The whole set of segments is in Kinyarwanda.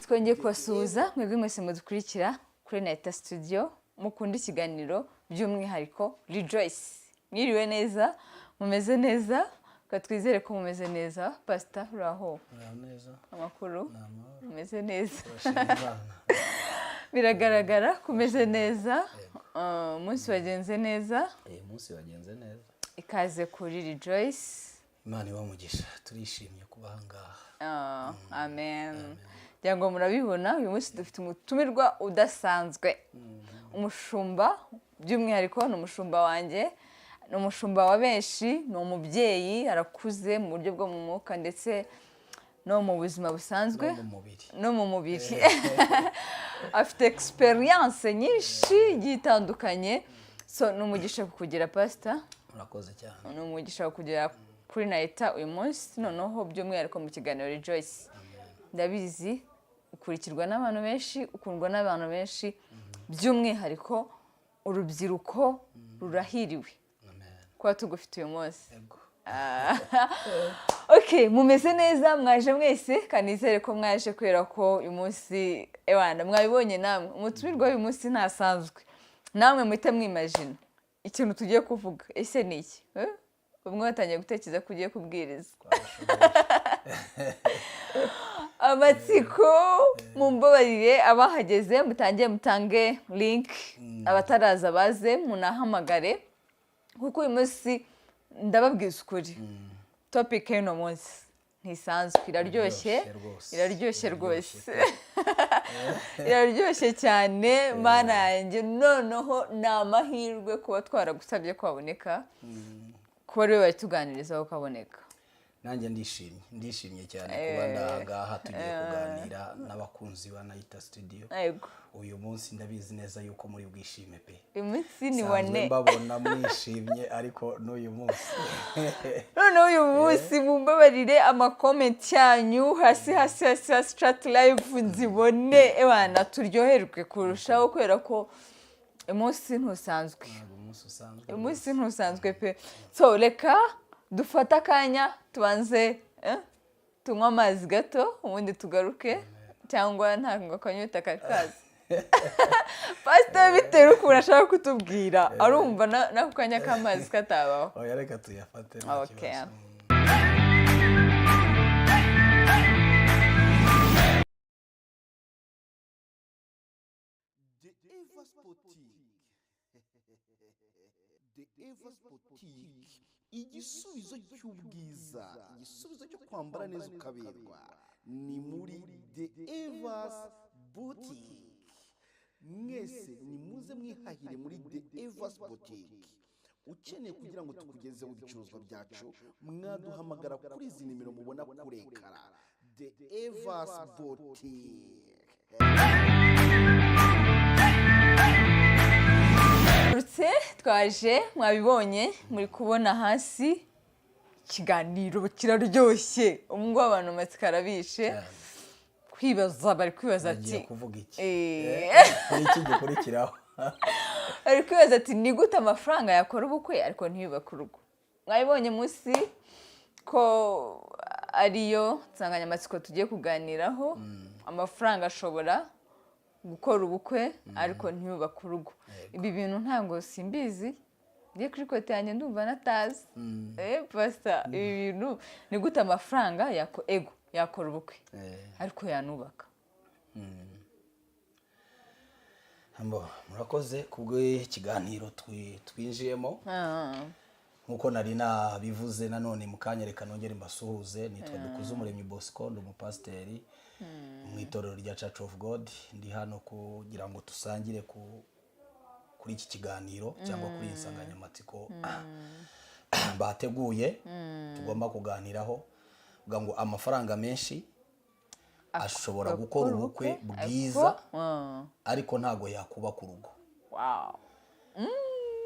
Twongeye kubasuhuza mwebwe mwese mudukurikira kuri Nayita Studio, mukunda ikiganiro by'umwihariko Rejoice. Mwiriwe neza, mumeze neza? Reka twizere ko mumeze neza. Pasita, uraho? Muraho neza. Amakuru? Ni amahoro. Mumeze neza? Turashima Imana. Biragaragara ko umeze neza. Umunsi wagenze neza? Uyu munsi wagenze neza. Ikaze kuri Rejoice. Imana ibamugisha, turishimye kuba aha ngaha. Ah, amen. Ngira ngo murabibona, uyu munsi dufite umutumirwa udasanzwe, umushumba. By'umwihariko ni umushumba wanjye, ni umushumba wa benshi, ni umubyeyi, arakuze mu buryo bwo mu mwuka ndetse no mu buzima busanzwe. No mu mubiri. No mu mubiri. Afite experience nyinshi igiye itandukanye. So ni umugisha kukugira, pasita. Murakoze cyane. Ni umugisha kugera kuri Nayita uyu munsi, noneho by'umwihariko mu kiganiro Rejoice. Ndabizi ukurikirwa n'abantu benshi, ukundwa n'abantu benshi, by'umwihariko urubyiruko rurahiriwe Amen. kuba tugufite uyu munsi. Yego. Ok, mumeze neza? Mwaje mwese? Kanizere ko mwaje, kubera ko uyu munsi, ewana, mwabibonye namwe, umutumirwa w'uyu munsi ntasanzwe. Namwe muhite mwimagina ikintu tugiye kuvuga. Ese ni iki? Eh? Bamwe batangiye gutekereza ko ugiye kubwiriza. Twabishoboye. Amatsiko, mumbabarire, abahageze mutangiye mutange link, abataraza baze, munahamagare, kuko uyu munsi ndababwiza ukuri, topic y'uno munsi ntisanzwe, iraryoshye. Iraryoshye rwose. Iraryoshye rwose. Iraryoshye. Iraryoshye cyane, Mana yanjye. Noneho ni amahirwe kuba twaragusabye ko waboneka, kuba ariwe bayituganirizaho ukaboneka. Nanjye ndishimye, ndishimye cyane kuba ndahangaha, tugiye kuganira n'abakunzi ba Nayita Studio. Uyu munsi ndabizi neza yuko muri bwishime pe. Uyu munsi ni Nsanzwe wane. mbabona mwishimye, ariko n'uyu munsi. Noneho uyu munsi mumbabarire, ama comment yanyu hasi hasi hasi hasi, chat live nzibone, ewana turyoherwe kurushaho, kubera ko umunsi ntusanzwe. Ntabwo umunsi usanzwe. Uyu munsi ntusanzwe pe. So reka dufate akanya tubanze tunywe amazi gato, ubundi tugaruke. Cyangwa ntabwo akanyota kari kaza, pasiteri, bitewe n'ukuntu ashaka kutubwira, arumva n'ako kanya k'amazi katabaho. Oya, reka tuyafate, nta kibazo. The Eva Boutique. The Eva Boutique. Igisubizo cy'ubwiza, igisubizo cyo kwambara neza ukaberwa. Ni muri The Evas Boutique. Mwese nimuze mwihahire muri The Evas Boutique. Ukeneye kugira ngo tukugezeho ibicuruzwa byacu, mwaduhamagara kuri izi nimero mubona kuri écran. The Evas Boutique. Turutse twaje, mwabibonye, muri kubona hasi, ikiganiro kiraryoshye. Ubu ngubu abantu amatsiko arabishe. Cyane. Kwibaza, bari kwibaza ati Bagiye kuvuga iki? Ni iki gikurikiraho? Bari kwibaza ati: "Ni gute amafaranga yakora ubukwe ariko ntiyubake urugo?" Mwabibonye munsi ko ariyo nsanganyamatsiko tugiye kuganiraho: amafaranga ashobora gukora ubukwe ariko ntiyubake urugo. Ibi bintu ntabwo simbizi, ngiye kuri côté yanjye ndumva natazi. Pasita, ibi bintu ni gute amafaranga ego yakora ubukwe ariko yanubaka? Mbo, murakoze kubw'ikiganiro twinjiyemo. Nk'uko nari nabivuze nanone mu kanya, reka nongere mbasuhuze. Nitwa Dukuzumuremyi Bosco, ndi umupasiteri mu itorero rya Church of God. Ndi hano kugira ngo dusangire kuri iki kiganiro cyangwa kuri iyi nsanganyamatsiko bateguye tugomba kuganiraho, kuvuga ngo amafaranga menshi ashobora gukora ubukwe bwiza ariko ntabwo yakubaka urugo. Wow.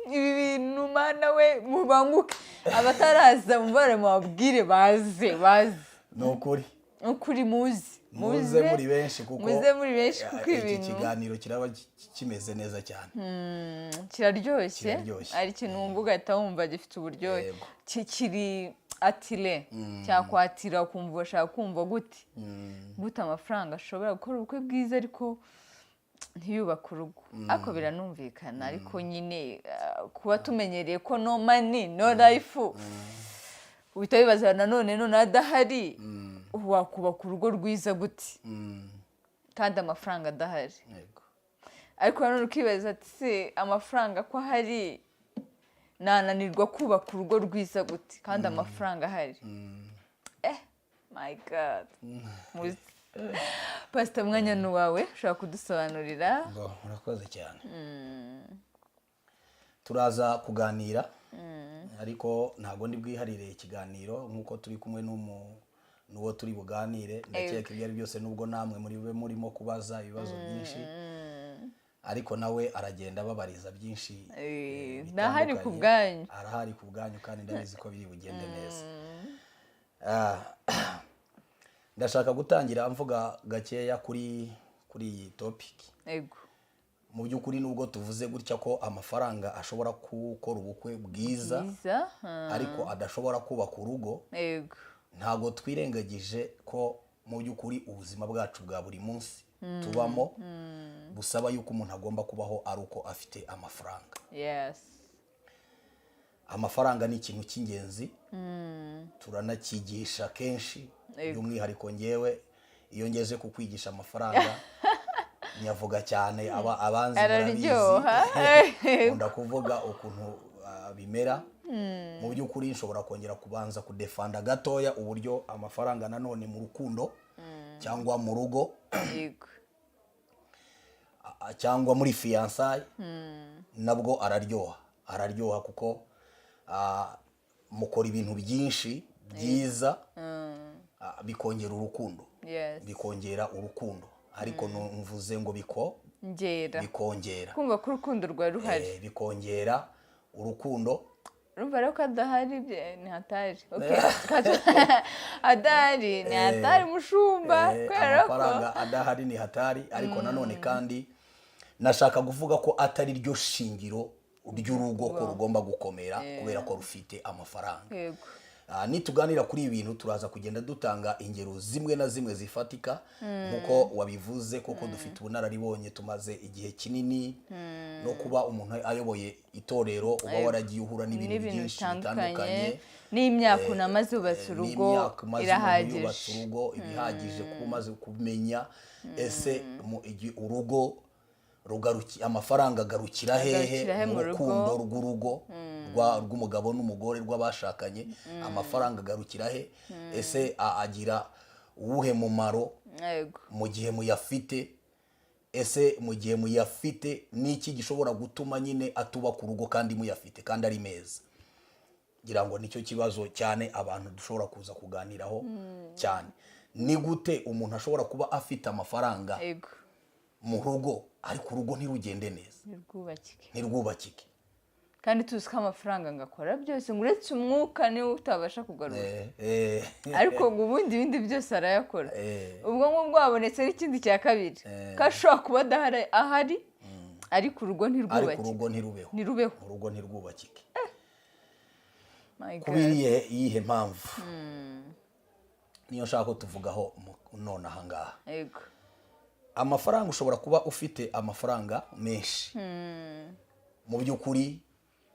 Ibi bintu, Mana we, mubanguke, abataraza mubare mubabwire baze, baze. Ni ukuri. Ni ukuri, muze. Muze muri benshi kuko Muze muri benshi kuko iki ibintu kiganiro kiraba kimeze neza cyane. Kiraryoshye. Kiraryoshye. Ari ikintu wumva ugahita wumva gifite uburyohe. Yego. Kiri Atire cyakwatira, ukumva urashaka kumva gute gute amafaranga ashobora gukora ubukwe bwiza ariko ntiyubake urugo. Ariko biranumvikana, ariko nyine kuba tumenyereye ko no money no life, uhita wibaza nanone, none adahari wakubaka urugo rwiza gute kandi amafaranga adahari? Ariko nanone ukibaza ati: "Se amafaranga ko ahari, nananirwa kubaka urugo rwiza gute kandi amafaranga ahari?" My God. Muzi. Pasita, mwanya ni uwawe, ushobora kudusobanurira. Ngo murakoze cyane. Turaza kuganira, ariko ntabwo ndi bwiharire ikiganiro nk'uko turi kumwe n'uwo turi buganire. Ndakeka ibyo ari byose, nubwo namwe muri bube murimo kubaza ibibazo byinshi, ariko nawe aragenda ababariza byinshi Ndahari ku bitandukanye. bwanyu. Arahari ku bwanyu, kandi ndabizi ko biri bugende neza. Ndashaka gutangira mvuga gakeya kuri iyi topic. Mu by'ukuri, nubwo tuvuze gutya ko amafaranga ashobora gukora ubukwe bwiza, bwiza, ariko adashobora kubaka urugo, ntabwo twirengagije ko mu by'ukuri ubuzima bwacu bwa buri munsi tubamo busaba yuko umuntu agomba kubaho ari uko afite amafaranga. Amafaranga ni ikintu cy'ingenzi, turanacyigisha kenshi. By'umwihariko ngewe, iyo ngeze ku kwigisha amafaranga nyavuga cyane, aba abanzi murabizi. Araryoha. Nkunda kuvuga ukuntu bimera. Mu by'ukuri nshobora kongera kubanza kudefanda gatoya uburyo amafaranga nanone mu rukundo cyangwa mu rugo cyangwa muri fiançailles nabwo araryoha. Araryoha kuko mukora ibintu byinshi byiza, bikongera urukundo. Bikongera urukundo, ariko mvuze ngo biko ngera bikongera kumva ko urukundo rwari ruhari. Bikongera urukundo. Urumva rero ko adahari ni hatari. Okay. Adahari ni hatari, mushumba, kubera ko Amafaranga adahari ni hatari, ariko nanone kandi nashaka kuvuga ko atari ryo shingiro ry'urugo, ko rugomba gukomera kubera ko rufite amafaranga. Nituganira kuri ibi bintu, turaza kugenda dutanga ingero zimwe na zimwe zifatika nk'uko wabivuze. Kuko dufite ubunararibonye, tumaze igihe kinini no kuba umuntu ayoboye itorero, uba waragiye uhura n'ibintu n'ibintu byinshi bitandukanye bitandukanye. N'imyaka unamaze wubatse urugo N'imyaka umaze umuntu irahagije. yubatse urugo ibihagije kuba umaze kumenya ese urugo amafaranga agarukira hehe Agarukira he mu mu rugo? rukundo rw'urugo rw'umugabo n'umugore, rw'abashakanye, amafaranga agarukira he? Ese agira uwuhe mumaro mu gihe muyafite? Ese mu gihe muyafite, niki gishobora gutuma nyine atubaka urugo kandi muyafite kandi ari meza? Ngira ngo nicyo kibazo cyane abantu dushobora kuza kuganiraho cyane: ni gute umuntu ashobora kuba afite amafaranga mu rugo, ariko urugo ntirugende neza, ntirwubakike, ntirwubakike? Kandi tuzi ko amafaranga ngo akora byose, ngo uretse umwuka niwe utabasha kugarura, ariko ngo ubundi ibindi byose arayakora. Ubwo ngubwo habonetse n'ikindi cya kabiri, ko ashobora kuba adahari ahari, ariko urugo ariko ntirwubakike, urugo ntirubeho, ntirubeho. Urugo ntirwubakike. My God. Kubera iyihe mpamvu? Niyo nshaka ko tuvugaho none aha ngaha. Amafaranga, ushobora kuba ufite amafaranga menshi, mu by'ukuri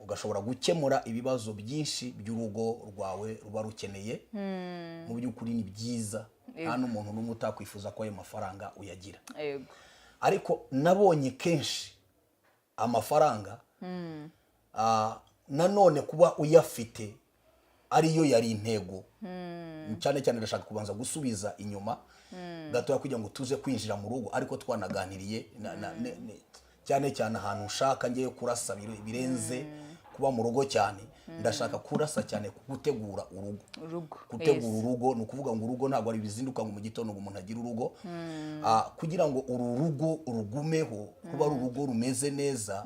ugashobora gukemura ibibazo byinshi by'urugo rwawe ruba rukeneye. Mu by'ukuri ni byiza, nta n'umuntu n'umwe utakwifuza ko ayo mafaranga uyagira. Ariko nabonye kenshi amafaranga, nanone kuba uyafite ariyo yari intego. Cyane cyane ndashaka kubanza gusubiza inyuma gatoya kugira ngo tuze kwinjira mu rugo, ariko twanaganiriye cyane cyane ahantu ushaka ngiye kurasa birenze kuba mu rugo cyane. Ndashaka kurasa cyane ku gutegura urugo. Urugo. Gutegura urugo ni ukuvuga ngo urugo ntabwo ari ibizinduka ngo mu gitondo ngo umuntu agire urugo. Kugira ngo uru rugo rugumeho kuba ari urugo rumeze neza,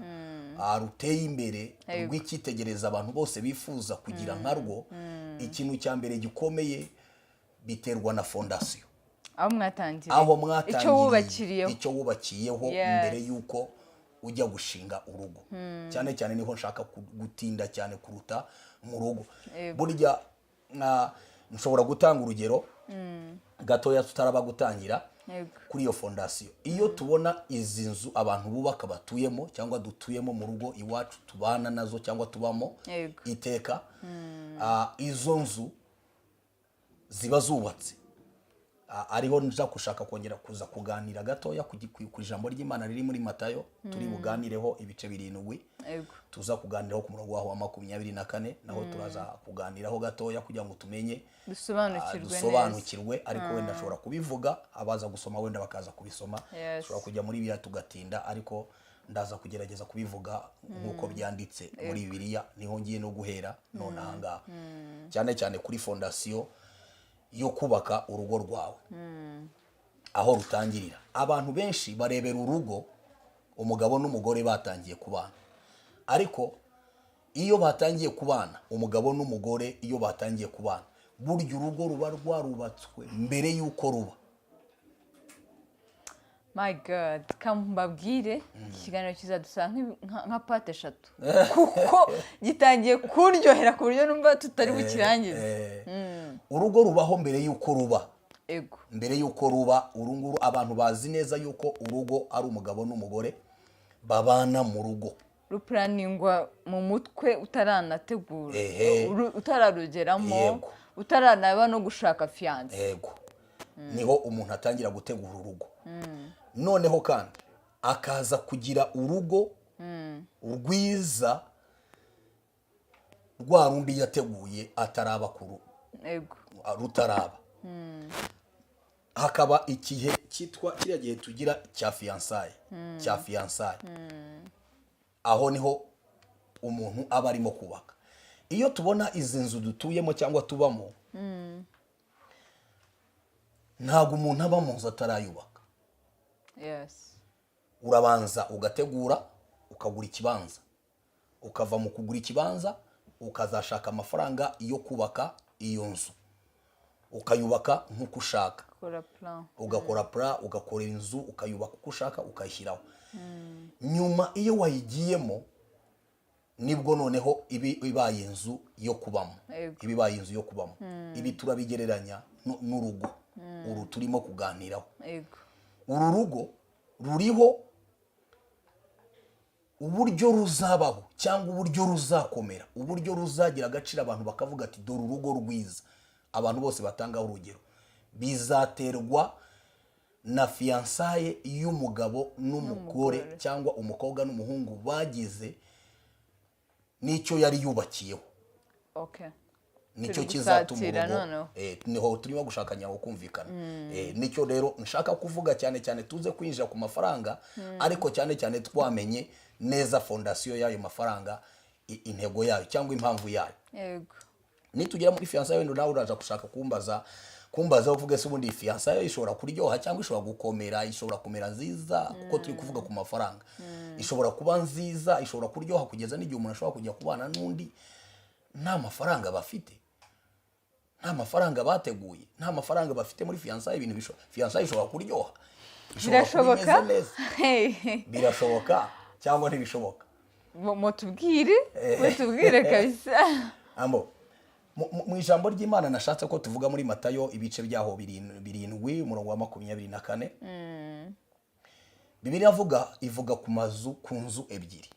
ruteye imbere, rw'icyitegererezo abantu bose bifuza kugira nkarwo, ikintu cya mbere gikomeye biterwa na fondation. Aho mwatangiriye. Aho mwatangiriye. Icyo wubakiriyeho. Icyo wubakiyeho mbere y'uko ujya gushinga urugo. Cyane cyane niho nshaka gutinda cyane kuruta mu rugo. Burya Nshobora gutanga urugero gatoya tutaraba gutangira kuri iyo fondasiyo. Iyo tubona izi nzu abantu bubaka batuyemo cyangwa dutuyemo mu rugo iwacu, tubana nazo cyangwa tubamo iteka, izo nzu ziba zubatse. Ariho nza gushaka kongera kuza kuganira gatoya ku ijambo ry'Imana riri muri Matayo, turi buganireho ibice 7. Tuza kuganiraho ku murongo waho wa 24, naho turaza kuganiraho gatoya kugira ngo tumenye, dusobanukirwe neza. Dusobanukirwe. Ariko wenda ashobora kubivuga, abaza gusoma wenda bakaza kubisoma. Ushobora kujya muri Bibiliya tugatinda, ariko ndaza kugerageza kubivuga nk'uko byanditse muri Bibiliya. Niho ngiye no guhera none ahangaha, cyane cyane kuri fondasiyo yo kubaka urugo rwawe, aho rutangirira. Abantu benshi barebera urugo umugabo n'umugore batangiye kubana, ariko iyo batangiye kubana, umugabo n'umugore iyo batangiye kubana, burya urugo ruba rwarubatswe mbere y'uko ruba. My God, mbabwire, iki kiganiro kizadusaba nka part 3, kuko gitangiye kuryohera ku buryo numva tutari bukirangize. Urugo rubaho mbere y'uko ruba. Mbere y'uko ruba. Uru nguru abantu bazi neza y'uko urugo ari umugabo n'umugore babana mu rugo. Rupuraningwa mu mutwe utaranategura, utararugeramo, utaranaba no gushaka fiancé. Yego, niho umuntu atangira gutegura urugo. Noneho kandi akaza kugira urugo rwiza, rwa rundi yateguye ataraba kuru, rutaraba. Hakaba igihe cyitwa kiriya gihe tugira cya fiançailles, cya fiançailles. Aho niho umuntu aba arimo kubaka. Iyo tubona izi nzu dutuyemo cyangwa tubamo, ntabwo umuntu aba mu nzu atarayubaka. Urabanza ugategura, ukagura ikibanza, ukava mu kugura ikibanza ukazashaka amafaranga yo kubaka iyo nzu, ukayubaka nk'uko ushaka. Kora plan. Ugakora plan, ugakora inzu, ukayubaka uko ushaka, ukayishyiraho. Nyuma iyo wayigiyemo, nibwo noneho iba ibaye inzu yo kubamo. Iba ibaye inzu yo kubamo. Ibi turabigereranya n'urugo uru turimo kuganiraho. Uru rugo ruriho uburyo ruzabaho cyangwa uburyo ruzakomera, uburyo ruzagira agaciro, abantu bakavuga ati: "Dore urugo rwiza", abantu bose batangaho urugero, bizaterwa na fiançailles y'umugabo n'umugore N'umugore. cyangwa umukobwa n'umuhungu bagize n'icyo yari yubakiyeho. Nicyo Turi kizatuma gusatira urugo noneho. Niho turimo gushakanya aho kumvikana. Nicyo rero nshaka kuvuga cyane cyane, tuze kwinjira ku mafaranga, ariko cyane cyane twamenye neza fondasiyo y'ayo mafaranga, intego yayo cyangwa impamvu yayo. Nitugera muri fiançailles, wenda nawe uraza gushaka kumbaza uvuge se ubundi fiançailles ishobora kuryoha cyangwa ishobora gukomera, ishobora kumera nziza, kuko turi kuvuga ku mafaranga. Ishobora kuba nziza, ishobora kuryoha kugeza n'igihe umuntu ashobora kujya kubana n'undi nta mafaranga bafite, nta mafaranga bateguye, nta mafaranga bafite muri fiançailles. Ibintu fiançailles ishobora kuryoha, ishobora kuba Birashoboka. imeze neza. Birashoboka cyangwa ntibishoboka? Mutubwire, mutubwire kabisa. Ambo mu ijambo ry'Imana nashatse ko tuvuga muri Matayo, ibice byaho 7, umurongo wa 24, Bibiliya ivuga ku mazu, ku nzu ebyiri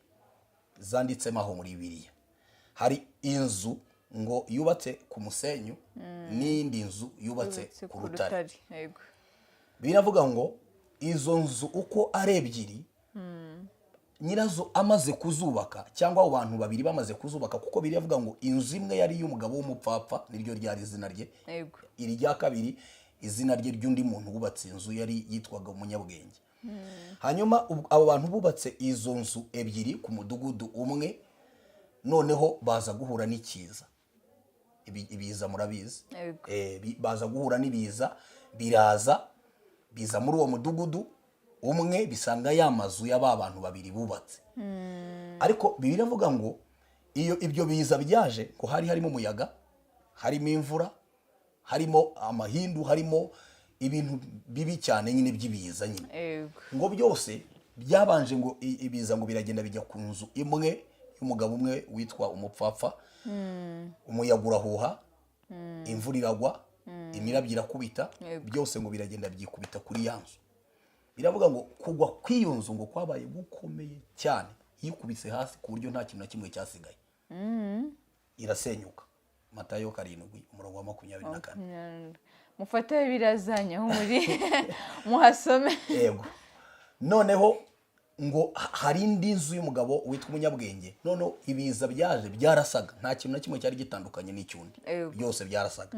zanditsemo aho muri Bibiliya. Hari inzu ngo yubatse ku musenyu n'iyindi nzu yubatse Yubatse ku rutare. Yego. Biravuga ngo izo nzu uko ari ebyiri, nyirazo amaze kuzubaka, cyangwa abo bantu babiri bamaze kuzubaka, kuko biravuga ngo inzu imwe yari iy'umugabo w'umupfapfa, niryo ryari izina rye. Iri rya kabiri, izina rye ry'undi muntu wubatse inzu yari yitwaga umunyabwenge. Hanyuma abo bantu bubatse izo nzu ebyiri ku mudugudu umwe, noneho baza guhura n'ikiza. Ibiza murabizi. Yego. Baza guhura n'ibiza, biraza biza muri uwo mudugudu umwe, bisanga ya mazu ya ba bantu babiri bubatse. Ariko Bibiliya iravuga ngo iyo ibyo biza byaje, ngo hari harimo umuyaga, harimo imvura, harimo amahindu, harimo ibintu bibi cyane nyine by'ibiza nyine. Ngo byose byabanje ngo ibiza ngo biragenda bijya ku nzu imwe y'umugabo umwe witwa umupfapfa. Umuyaga urahuha. Imvura iragwa, imirabyo irakubita, byose ngo biragenda byikubita kuri ya nzu. Biravuga ngo kugwa kw'iyo nzu ngo kwabaye gukomeye cyane, yikubise hasi ku buryo nta kintu na kimwe cyasigaye, irasenyuka. Matayo 7, umurongo wa 24. Mufate birazanye aho muri muhasome. Yego. Noneho ngo hari indi nzu y'umugabo witwa umunyabwenge. Noneho ibiza byaje byarasaga, nta kintu na kimwe cyari gitandukanye n'icyundi. Byose byarasaga.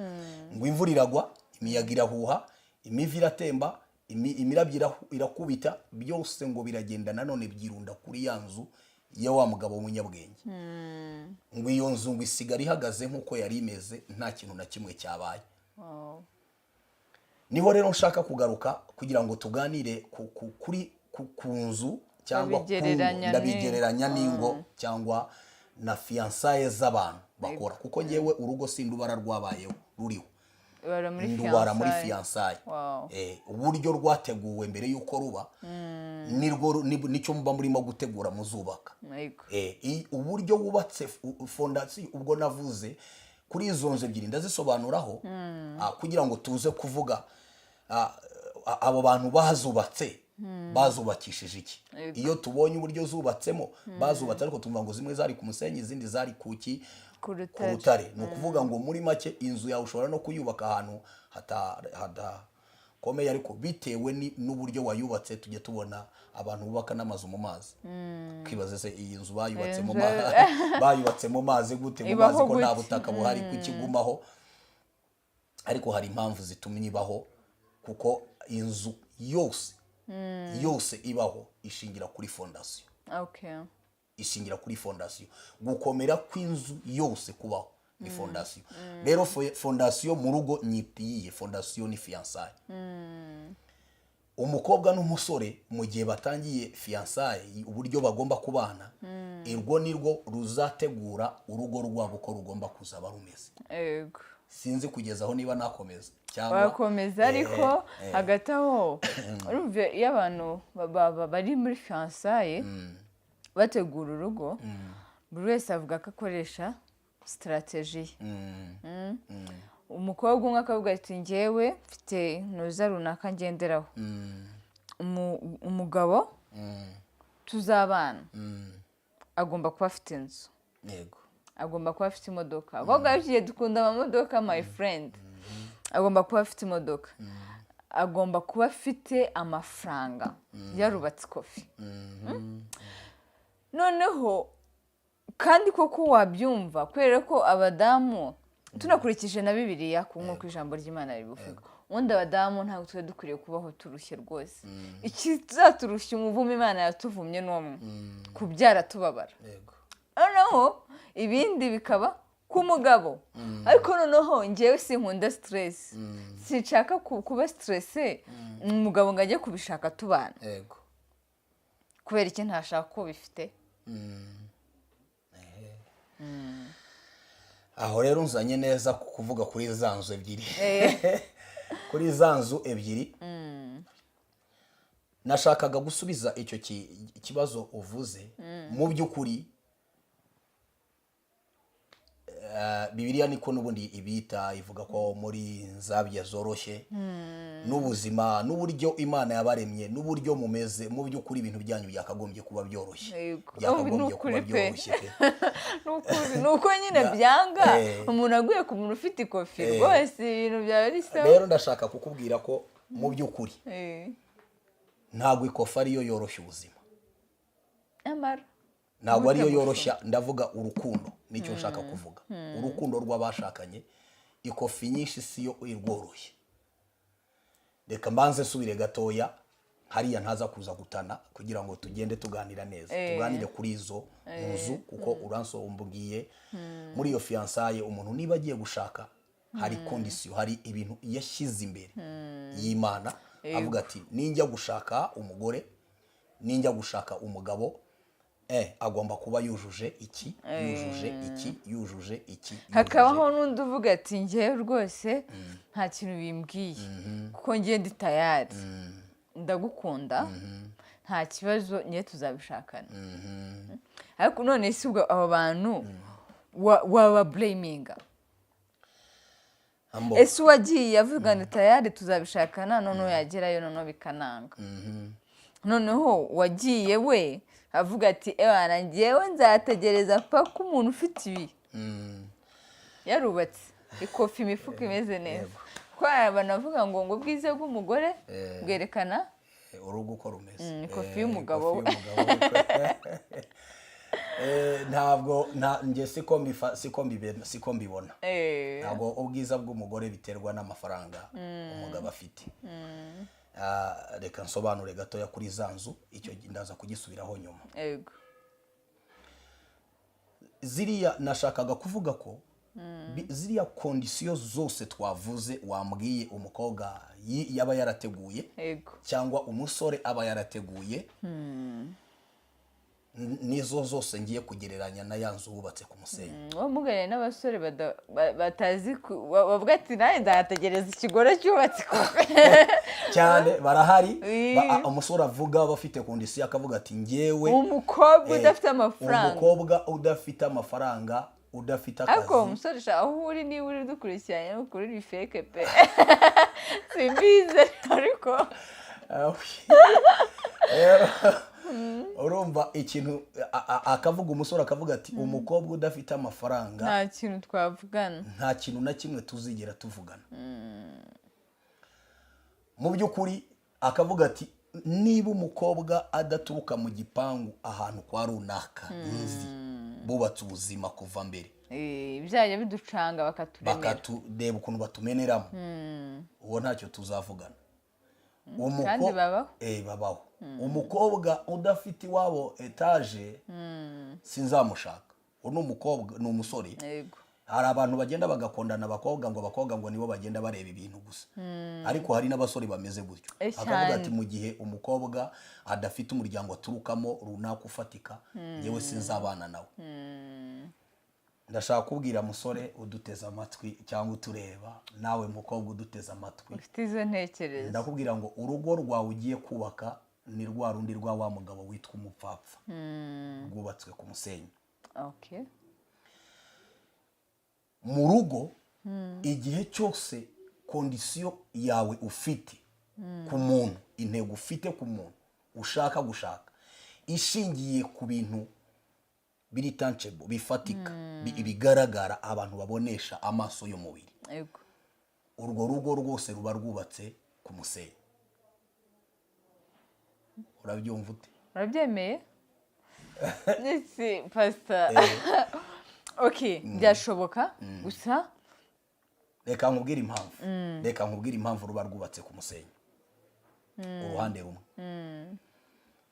Ngo imvura iragwa, imiyaga irahuha, imivu iratemba, imirabyo irakubita, byose ngo biragenda nanone byirunda kuri ya nzu ya wa mugabo w'umunyabwenge. Ngo iyo nzu ngo isigara ihagaze nk'uko yari imeze, nta kintu na kimwe cyabaye. Niho rero nshaka kugaruka kugira ngo tuganire kuri ku nzu cyangwa ku ngo. Babigereranya. Ndabigereranya n'ingo cyangwa na fiançailles z'abantu bakora, kuko ngewe urugo sindubara rwabayeho ruriho. Bara muri Ndubara muri fiançailles. Fiançailles. Uburyo rwateguwe mbere y'uko ruba nirwo nicyo muba murimo gutegura muzubaka. Uburyo wubatse fondasiyo, ubwo navuze kuri izo nzu ebyiri, ndazisobanuraho kugira ngo tuze kuvuga abo bantu bazubatse bazubakishije iki. Iyo tubonye uburyo zubatsemo, bazubatse, ariko tumva ngo zimwe zari ku musenyi, izindi zari ku ki? Ku Ku rutare. rutare. Ni ukuvuga ngo muri make inzu yawe ushobora no kuyubaka ahantu hadakomeye, ariko bitewe n'uburyo wayubatse. Tujya tubona abantu bubaka n'amazu mu mazi, twibaze se iyi nzu bayubatse mu bayubatse mu mazi gute? Mu Ibaho mazi ko nta gute? butaka buhari, kukigumaho? Ariko hari impamvu zitumye ibaho, kuko inzu yose yose ibaho ishingira kuri fondasiyo. Ishingira kuri fondasiyo. Gukomera kw'inzu yose kubaho ni fondasiyo. Rero fondasiyo mu rugo nyita iyihe? Fondasiyo ni fiançailles. Umukobwa n'umusore mu gihe batangiye fiançailles, uburyo bagomba kubana, urwo ni rwo ruzategura urugo rwabo uko rugomba kuzaba rumeze. Sinzi kugeza aho niba nakomeza cyangwa Wakomeza, ariko hagati aho urumva iyo abantu bari muri fiançailles bategura urugo, buri wese avuga ko akoresha strategy ye. Umukobwa umwe akavuga ati: "Ngewe mfite ntuza runaka ngenderaho. Umugabo tuzabana agomba kuba afite inzu, agomba kuba afite imodoka." Abakobwa b'iki dukunda amamodoka, my friend. Agomba kuba afite imodoka, agomba kuba afite amafaranga, yarubatse ikofi. Noneho kandi koko wabyumva, kubera ko abadamu, tunakurikije na Bibiliya, ku nk'uko ijambo ry'Imana ribivuga, ubundi abadamu ntabwo tuba dukwiriye kubaho turushye rwose. Ikizaturushya, umuvumo Imana yatuvumye ni umwe: kubyara tubabara. Noneho ibindi bikaba ku mugabo. Ariko noneho ngewe sinkunda stress, sinshaka kuba stressé, umugabo ngo ajye kubishaka tubana. Kubera iki ntashaka ko bifite? Aho rero nzanye neza ku kuvuga kuri za nzu ebyiri. Kuri za nzu ebyiri nashakaga gusubiza icyo kibazo uvuze. Mu by'ukuri Bibiliya niko n'ubundi ibita, ivuga ko muri nzabya zoroshye n'ubuzima n'uburyo Imana yabaremye n'uburyo mumeze, mu by'ukuri ibintu byanyu byakagombye kuba byoroshye. Byakagombye Ni kuba ukuri pe. byoroshye pe. Ni ukuri, ni uko nyine byanga. Umuntu aguye ku muntu ufite ikofi, rwose ibintu byaba ari sawa. Rero ndashaka kukubwira ko mu by'ukuri ntabwo ikofi ariyo yoroshya ubuzima. Nyamara Ntabwo ariyo gute yoroshya. Ndavuga urukundo, nicyo nshaka kuvuga, urukundo rw'abashakanye, ikofi nyinshi siyo irworoshye. Reka mbanze nsubire gatoya hariya, ntaza kuza gutana, kugira ngo tugende tuganira neza. Tuganire kuri izo nzu, kuko uransombwiye muri iyo fiançailles, umuntu niba agiye gushaka hari condition, hari ibintu yashyize imbere y'Imana, avuga ati: "Ninjya gushaka umugore, ninjya gushaka umugabo, agomba kuba yujuje iki, yujuje iki, yujuje iki, yujuje." Hakabaho n'undi uvuga ati: "Ngewe rwose nta kintu bimbwiye, kuko ngewe ndi tayari, ndagukunda, nta kibazo, ngewe tuzabishakana." Ariko none si ubwo abo bantu waba blaminga? Ambo. Ese uwagiye avuga ngo tayari tuzabishakana, noneho yagerayo noneho bikananga, noneho uwagiye we avuga ati: "Ewana, ngewe nzategereza paka umuntu ufite ibi yarubatse ikofi, imifuka imeze neza." Kuko hari abantu bavuga ngo ubwiza bw'umugore bwerekana urugo uko rumeze. Ikofi y'umugabo ikofi we. y'umugabo we. Ntabwo njye siko mbibona. Ntabwo ubwiza bw'umugore biterwa n'amafaranga umugabo afite. Reka nsobanure gatoya kuri za nzu, icyo ndaza kugisubiraho nyuma. Ziriya nashakaga kuvuga ko ziriya conditions zose twavuze, wambwiye umukobwa yaba yarateguye cyangwa umusore aba yarateguye, nizo zose ngiye kugereranya na ya nzu wubatse ku musenyi. Uwo muganira n'abasore batazi bavuga ati: "Nanjye nzategereza ikigore cyubatse ikofi." Cyane, barahari. Ii. Umusore avuga aba afite condition, akavuga ati: "Ngewe umukobwa udafite amafaranga." Umukobwa udafite amafaranga, udafite Ariko uwo akazi. musore sha, aho uri, niba uri dukurikiranye, ni ukuri ni fake pe, simbizi ariko. Rero, urumva ikintu akavuga, umusore akavuga ati: "Umukobwa udafite amafaranga nta kintu twavugana." Nta kintu na kimwe tuzigera tuvugana." Mu by'ukuri akavuga ati: "Niba umukobwa adaturuka mu gipangu ahantu kwa runaka nzi bubatse ubuzima kuva mbere, Byajya biducanga bakaturemera, bakatureba ukuntu batumeneramo, uwo ntacyo tuzavugana." Kandi babaho. Babaho. Umukobwa udafite iwabo etaje sinzamushaka. Uwo ni umukobwa, ni umusore. Hari abantu bagenda bagakondana abakobwa, ngo abakobwa ngo nibo bagenda bareba ibintu gusa, ariko hari n'abasore bameze gutyo. Akavuga ati: "Mu gihe umukobwa adafite umuryango aturukamo runaka ufatika, njyewe sinzabana nawe." Ndashaka kubwira musore uduteze amatwi cyangwa utureba, nawe mukobwa uduteze amatwi ufite izo ntekerezo, ndakubwira ngo urugo rwawe ugiye kubaka ni rwa rundi rwa wa mugabo witwa umupfapfa, rwubatswe ku musenyi. Mu rugo, igihe cyose condition yawe ufite ku muntu, intego ufite ku muntu ushaka gushaka, ishingiye ku bintu biri tangible, bifatika, bigaragara, abantu babonesha amaso y'umubiri, urwo rugo rwose ruba rwubatse ku musenyi. Urabyumva ute? Urabyemeye ndetse, pasita? Okay, byashoboka gusa. Reka nkubwire impamvu, reka nkubwire impamvu ruba rwubatse ku musenyi. Uruhande rumwe,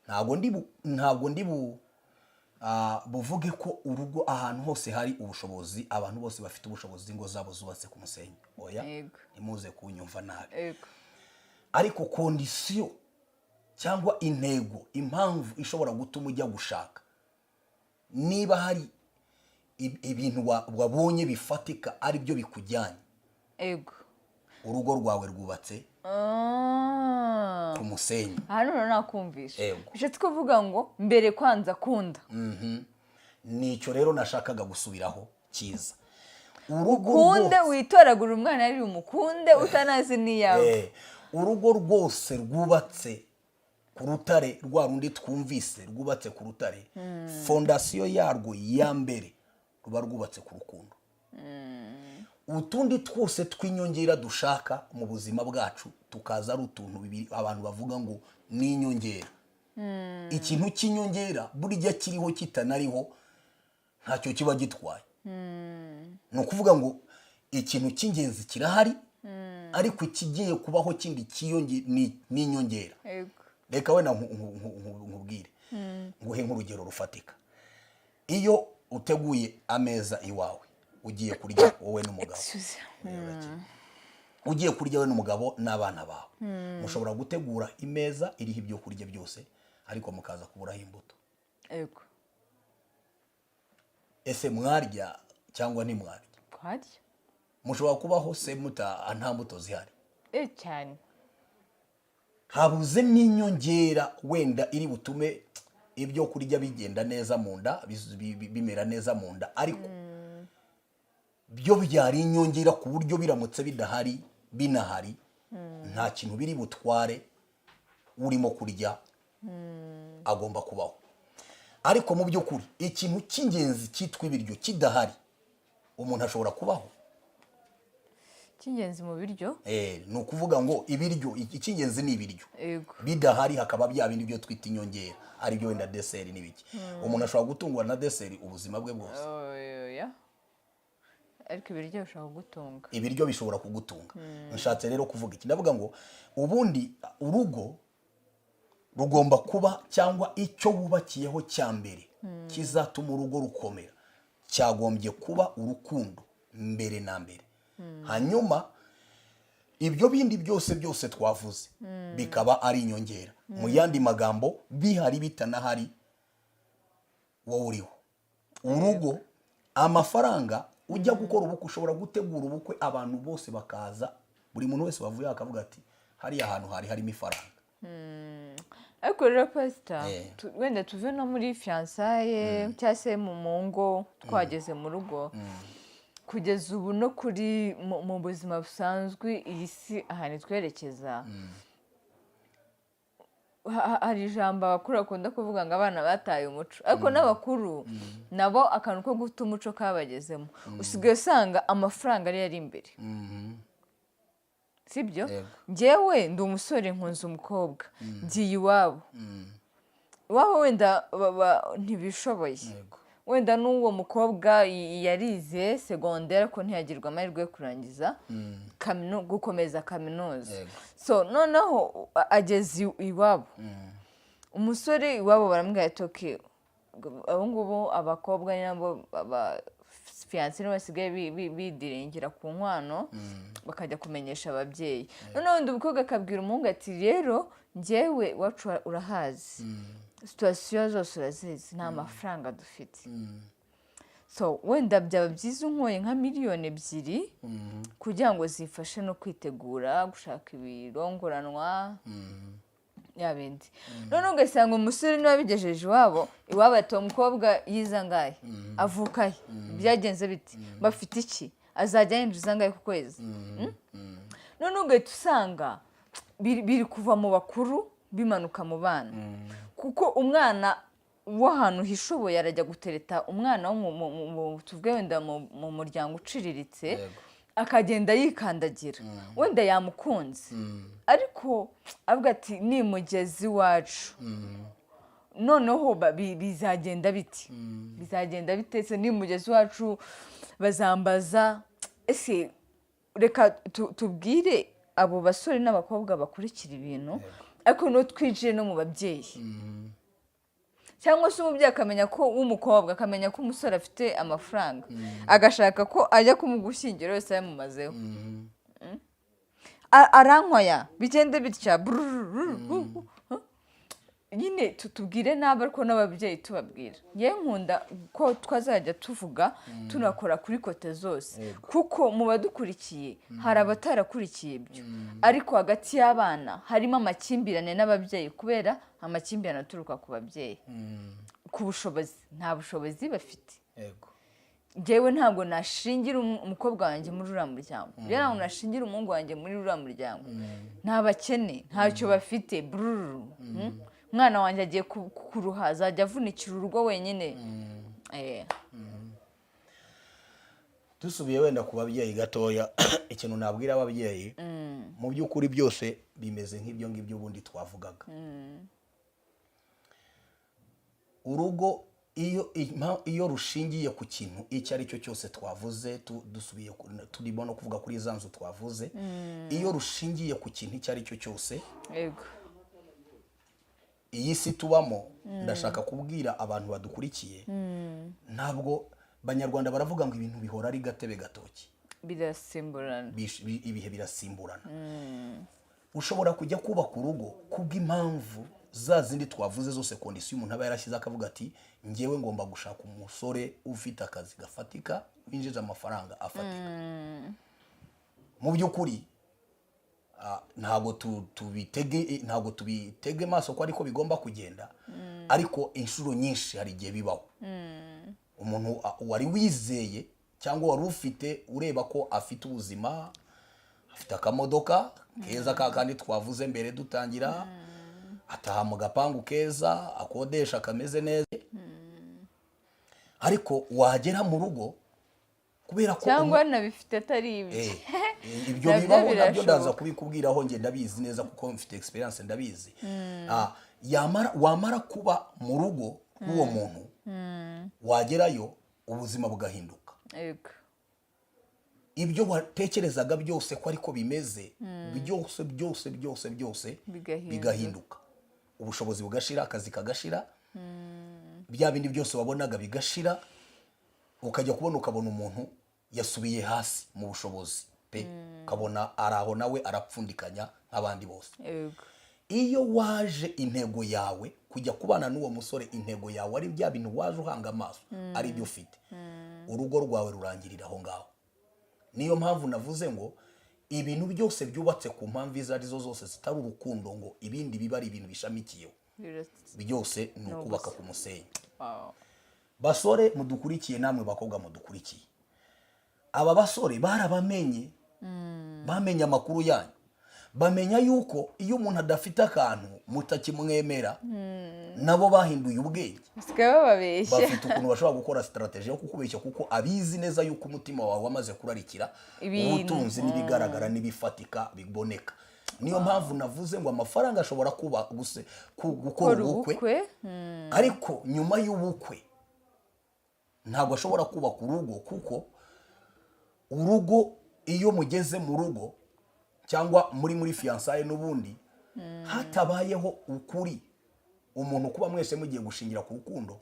ntabwo ndi buvuge ko urugo ahantu hose hari ubushobozi, abantu bose bafite ubushobozi, ingo zabo zubatse ku musenyi. Oya, ntimuze kunyumva nabi. Ariko condition cyangwa intego, impamvu ishobora gutuma ujya gushaka, niba hari ibintu wabonye bifatika ari byo bikujyanye, urugo rwawe rwubatse ku musenyi. Aha noneho nakumvisha. Bishatse kuvuga ngo mbere kwanza kunda. Nicyo rero nashakaga gusubiraho cyiza. Urugo ukunde rwose witoragura umwana ari umukunde utanazi n'iyawe. Urugo rwose rwubatse ku rutare, rwa rundi twumvise rwubatse ku rutare, fondation yarwo ya mbere ruba rwubatse ku rukundo. Utundi twose tw'inyongera dushaka mu buzima bwacu tukaza ari utuntu bibiri abantu bavuga ngo ni inyongera. Ikintu cy'inyongera burya kiriho kitanariho ntacyo kiba gitwaye. Ni ukuvuga ngo ikintu cy'ingenzi kirahari, ariko ikigiye kubaho kindi ni inyongera. Reka wenda nkubwire, nguhe nk'urugero rufatika. Iyo uteguye ameza iwawe, ugiye kurya wowe n'umugabo, Excuse. ugiye kurya wowe n'umugabo n'abana bawe, mushobora gutegura imeza iriho ibyo kurya byose, ariko mukaza kuburaho imbuto. Ese mwarya cyangwa ntimwarya? Twarya. Mushobora kubaho se muta nta mbuto zihari? Cyane. Habuzemo inyongera wenda iri butume ibyo kurya bigenda neza mu nda, bimera neza mu nda, ariko Byo byari inyongera, ku buryo biramutse bidahari, binahari, nta kintu biri butware. Urimo kurya agomba kubaho, ariko mu by'ukuri ikintu cy'ingenzi cyitwa ibiryo kidahari, umuntu ashobora kubaho. Icy'ingenzi mu biryo? Ni ukuvuga ngo ibiryo, icy'ingenzi ni ibiryo. Bidahari, hakaba bya bindi byo twita inyongera, aribyo wenda dessert n'ibiki, umuntu ashobora gutungwa na dessert ubuzima bwe bwose? Oya, ariko ibiryo bishobora kugutunga. Ibiryo bishobora kugutunga. Nshatse rero kuvuga iki? Ndavuga ngo ubundi urugo rugomba kuba, cyangwa icyo wubakiyeho cya mbere kizatuma urugo rukomera, cyagombye kuba urukundo mbere na mbere, hanyuma ibyo bindi byose byose twavuze bikaba ari inyongera. Mu yandi magambo, bihari bitanahari, wowe uriho urugo. Amafaranga, ujya gukora ubukwe, ushobora gutegura ubukwe abantu bose bakaza, buri muntu wese wavuye akavuga ati: "Hariya hantu hari harimo ifaranga." Ariko rero pasita, wenda tuve no muri fiançailles cyangwa se mu ngo, twageze mu rugo, kugeza ubu no kuri mu buzima busanzwe, iyi si ahantu itwerekeza, hari ijambo abakuru bakunda kuvuga ngo abana bataye umuco, ariko n'abakuru nabo akantu ko guta umuco kabagezemo. Usigaye usanga amafaranga ariyo ari imbere, sibyo? Yego. Njyewe ndi umusore, nkunze umukobwa, ngiye iwabo. Iwabo wenda ntibishoboye. Wenda n'uwo mukobwa yarize segonderi, ariko ntiyagirwa amahirwe yo kurangiza gukomeza kaminuza. So noneho ageze iwabo, umusore iwabo baramubwira ati: "Okay, abo ngubu abakobwa ni nabo aba fiancé nibo basigaye bidiringira ku nkwano, bakajya kumenyesha ababyeyi." Noneho undi mukobwa akabwira umuhungu ati: "Rero njyewe iwacu urahazi, situation zose urazizi, nta mafaranga dufite. So wenda byaba byiza unkoye nka miliyoni 2 kugira ngo zifashe no kwitegura gushaka ibirongoranwa ya bindi." Noneho ugasanga umusore niba abigejeje iwabo, iwabo ati: "Umukobwa yize angahe? Avuka he? Byagenze biti? Bafite iki? Azajya yinjiza angahe ku kwezi?" Noneho ugahita usanga biri kuva mu bakuru bimanuka mu bana, kuko umwana w'ahantu hishoboye arajya gutereta umwana wo tuvuge wenda mu muryango uciriritse, akagenda yikandagira. Wenda yamukunze, ariko avuga ati: "Nimugezi iwacu noneho bizagenda biti? Bizagenda bite se? Nimugezi iwacu bazambaza ese?" Reka tubwire abo basore n'abakobwa bakurikira ibintu, ariko noneho twinjire no mu babyeyi, cyangwa se umubyeyi akamenya ko w'umukobwa, akamenya ko umusore afite amafaranga, agashaka ko ajya kumugushyingira wese yamumazeho. Arankwaya bigende bitya brrrr. Nyine tubwire nabi, ariko n'ababyeyi tubabwira. Ngewe nkunda ko twazajya tuvuga tunakora kuri côté zose, kuko mu badukurikiye hari abatarakurikiye ibyo, ariko hagati y'abana harimo amakimbirane n'ababyeyi kubera amakimbirane aturuka ku babyeyi, ku bushobozi, nta bushobozi bafite. Njyewe ntabwo nashingira umukobwa wanjye muri uriya muryango, njyewe ntabwo nashingira umuhungu wanjye muri uriya muryango, ni abakene, ntacyo bafite bururu. Umwana wanjye agiye kuruha, azajya avunikira urugo wenyine. Dusubiye wenda ku babyeyi gatoya, ikintu nabwira ababyeyi, mu by'ukuri byose bimeze nk'ibyo ngibyo ubundi twavugaga. Urugo iyo rushingiye ku kintu icyo ari cyo cyose twavuze, dusubiye turimo no kuvuga kuri za nzu twavuze, iyo rushingiye ku kintu icyo ari cyo cyose, iyi si tubamo, ndashaka kubwira abantu badukurikiye, ntabwo Banyarwanda baravuga ngo ibintu bihora ari gatebe gatoki. Birasimburana. Ibihe birasimburana. Ushobora kujya kubaka urugo kubw'impamvu za zindi twavuze zose, condition umuntu aba yarashyize, akavuga ati: "Ngewe ngomba gushaka umusore ufite akazi gafatika, winjiza amafaranga afatika." Mu by'ukuri ntabwo tubitege, ntabwo tubitege maso ko ariko bigomba kugenda, ariko inshuro nyinshi hari igihe bibaho umuntu wari wizeye cyangwa se wari wizeye ko Cyangwa wari ufite, ureba ko afite ubuzima, afite akamodoka keza ka kandi twavuze mbere dutangira, ataha mu gapangu keza, akodesha, kameze neza, ariko wagera mu rugo, kubera ko Cyangwa nabifite atari ibye. Ibyo Nabyo bibaho nabyo, ndaza birashoboka. kubikubwiraho, njye ndabizi neza kuko mfite experience, ndabizi. Yamara wamara kuba mu rugo rw'uwo muntu, wagerayo ubuzima bugahinduka. Ibyo watekerezaga byose ko ariko bimeze, byose byose byose byose Bigahinduka. bigahinduka, ubushobozi bugashira, akazi kagashira, bya bindi byose wabonaga bigashira, ukajya kubona ukabona umuntu yasubiye hasi mu bushobozi pe, ukabona ari aho nawe arapfundikanya nk'abandi bose. Iyo waje intego yawe kujya kubana n'uwo musore, intego yawe ari bya bintu waje uhanga amaso, ari byo ufite, urugo rwawe rurangirira aho ngaho. Niyo mpamvu navuze ngo ibintu byose byubatse ku mpamvu izo arizo zose zitari urukundo, ngo ibindi biba ari ibintu bishamikiyeho, byose ni ukubaka ku musenyi. Basore mudukurikiye, namwe bakobwa mudukurikiye, aba basore barabamenye, bamenye amakuru yanyu, bamenya yuko iyo umuntu adafite akantu mutakimwemera. Nabo bahinduye ubwenge. Basigaye bababeshya. Bafite ukuntu bashobora gukora strategy yo kukubeshya, kuko abizi neza yuko umutima wawe wamaze kurarikira Ibintu. ubutunzi n'ibigaragara n'ibifatika biboneka. Niyo mpamvu navuze ngo amafaranga ashobora kuba gukora gukora ubukwe, ubukwe. Ariko nyuma y'ubukwe ntabwo ashobora kubaka urugo, kuko urugo, iyo mugeze mu rugo cyangwa muri fiançailles n'ubundi hatabayeho ukuri, umuntu kuba mwese mugiye gushingira ku rukundo,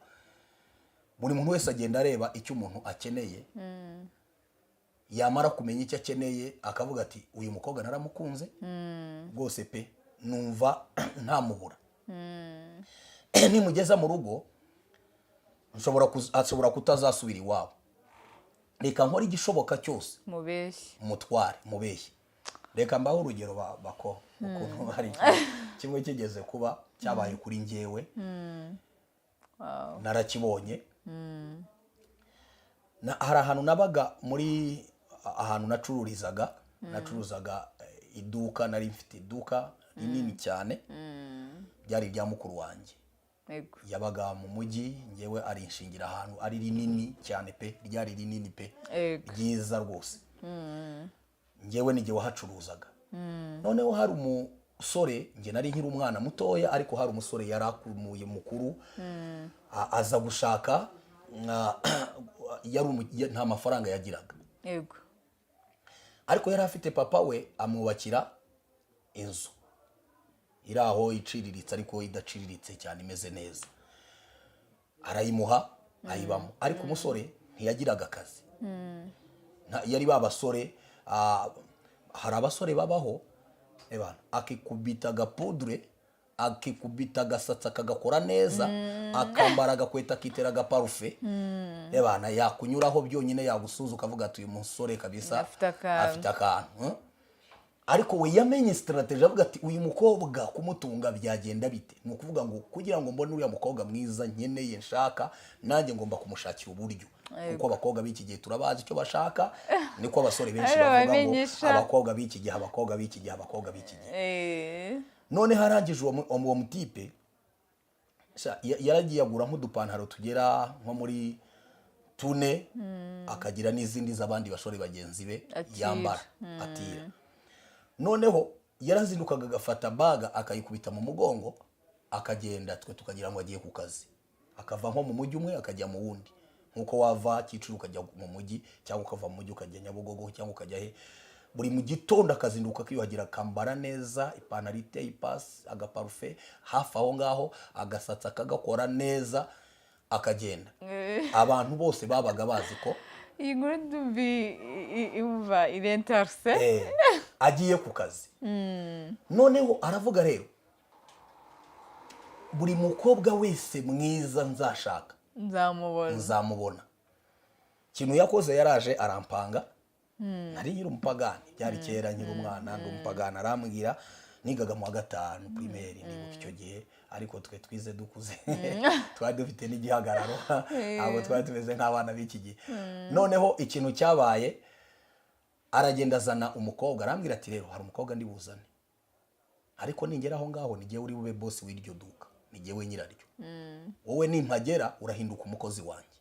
buri muntu wese agenda areba icyo umuntu akeneye. Yamara kumenya icyo akeneye, akavuga ati: "Uyu mukobwa naramukunze rwose pe, numva ntamubura. Nimugeza mu rugo ashobora kutazasubira iwabo. Reka nkore igishoboka cyose Mubeshye. mutware, mubeshye." Reka mbahe urugero bako ukuntu hari kimwe kigeze kuba cyabaye kuri njyewe, narakibonye. Hari ahantu nabaga, muri ahantu nacuruzaga iduka. Nari mfite iduka rinini cyane, ryari irya mukuru wanjye. Yabaga mu mujyi, ngewe arinshingira ahantu ari rinini cyane pe, ryari rinini pe, ryiza rwose. Ngewe nijye wahacuruzaga. Noneho hari umusore, njye nari nkiri umwana mutoya, ariko hari umusore yari akumuye mukuru, aza gushaka, nta mafaranga yagiraga, ariko yari afite papa we amwubakira inzu iri aho iciriritse ariko idaciriritse cyane, imeze neza, arayimuha ayibamo. Ariko umusore ntiyagiraga akazi. Yari ba basore, hari abasore babaho, ebana, akikubita agapudure, akikubita agasatsi, akagakora neza, akambara agakweta, akitera agaparufe, ebana, yakunyuraho byonyine, yagusuza, ukavuga ati: "Uyu musore kabisa Afite akantu." Afite akantu, Ariko we yamenye strategy, avuga ati: "Uyu mukobwa kumutunga byagenda bite? Ni ukuvuga ngo kugira ngo mbone uriya mukobwa mwiza nkeneye, nshaka, nanjye ngomba kumushakira uburyo," kuko abakobwa b'iki gihe turabazi icyo bashaka. Niko abasore benshi bavuga ngo Arabamenyesha. abakobwa b'iki gihe, abakobwa b'iki gihe, abakobwa b'iki gihe. Noneho arangije, uwo mutipe yaragiye agura nk'udupantaro tugera nko muri tune, akagira n'izindi z'abandi basore bagenzi be Atira. yambara, atira. Noneho yarazindukaga agafata bag akayikubita mu mugongo, akagenda, twe tukagira ngo agiye ku kazi, akava nko mu mujyi umwe akajya mu wundi, nk'uko wava Kicukiro ukajya mu mujyi, cyangwa ukava mu mujyi ukajya Nyabugogo, cyangwa ukajya he. Buri mu gitondo akazinduka, akiyuhagira, akambara neza, ipantaro iteye ipasi, agaparufe hafi aho ngaho, agasatsi akagakora neza, akagenda. Abantu bose babaga bazi ko Iyi nkuru ndumva imva irentarse. Agiye ku kazi. Noneho aravuga rero: "Buri mukobwa wese mwiza nzashaka Nzamubona." nzamubona." Ikintu yakoze, yaraje arampanga. Nari nkiri umupagani, byari kera nkiri umwana, ndi umupagani. Arambwira Nigaga mu wa gatanu primaire, ndibuka icyo gihe, ariko twe twize dukuze, twari dufite n'igihagararo, ntabwo twari tumeze nk'abana b'iki gihe. Noneho ikintu cyabaye, aragenda azana umukobwa, arambwira ati: "Rero hari umukobwa ndi buzane, ariko ningera aho ngaho ni jyewe uri bube boss w'iryo duka, ni jyewe nyiraryo. Wowe nimpagera urahinduka umukozi wanjye."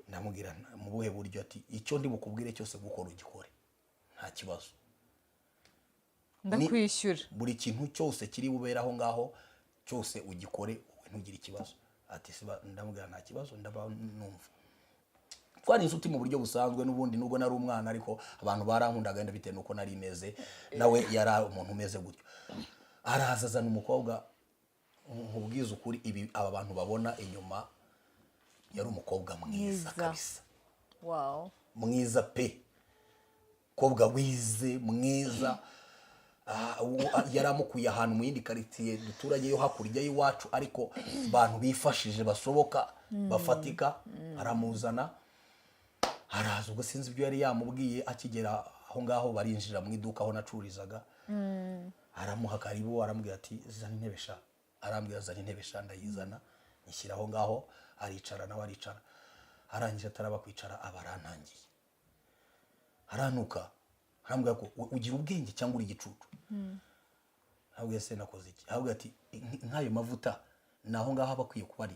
Ndamubwira: "Mu buhe buryo?" Ati: "Icyo ndi bukubwire cyose gukora ugikore, nta kibazo." Ndakwishyura. "Buri kintu cyose kiri bubere aho ngaho cyose ugikore, wowe ntugire ikibazo." Ati: "Siba." Ndamubwira: "Nta kibazo, ndaba numva." Twari inshuti mu buryo busanzwe n'ubundi, nubwo nari umwana, ariko abantu barankundaga wenda bitewe n'uko nari meze, nawe yari umuntu umeze gutyo. Araza azana umukobwa. Nkubwize ukuri, ibi aba bantu babona inyuma, yari umukobwa mwiza. Mwiza. Kabisa. Mwiza pe, mukobwa wize, mwiza. Yari amukuye ahantu mu yindi karitsiye duturanye yo hakurya y'iwacu, ariko abantu bifashije basoboka bafatika. Aramuzana, araza. Ubwo sinzi ibyo yari yamubwiye. Akigera aho ngaho barinjira mu iduka aho nacururizaga, aramuha karibu, aramubwira ati: "Zana intebe sha." Arambwira: "Zana intebe sha." Ndayizana, nyishyira aho ngaho, aricara, nawe aricara. Arangije, ataraba kwicara, aba arantangiye, arantuka, arambwira ko: "Ugira ubwenge cyangwa uri igicucu?" Ntabwo se nakoze iki? Ahubwo ati: "Nk'ayo mavuta ni aho ngaho aba akwiye kuba ari?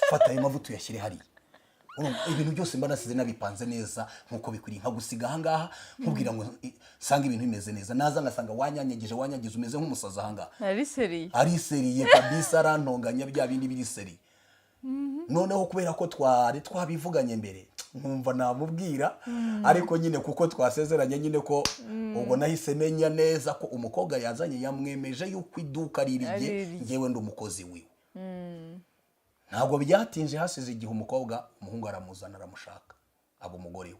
Fata ayo mavuta uyashyire hariya. Urumva, ibintu byose mba nasize nabipanze neza nk'uko bikwiriye, nkagusiga ahangaha nkubwira ngo nsange ibintu bimeze neza, naza ngasanga wanyanyagije, wanyangiza, umeze nk'umusazi ahangaha." Ari sérieux. Ari sérieux kabisa, arantonganya bya bindi biri sérieux. Noneho kubera ko twari twabivuganye mbere, nkumva namubwira, ariko nyine kuko twasezeranye nyine ko ubwo nahise menya neza ko umukobwa yazanye yamwemeje yuko iduka ari irye, Ari irye. njyewe ndi umukozi wiwe. Ntabwo byatinze, hasize igihe umukobwa, umuhungu aramuzana, aramushaka, aba umugore we.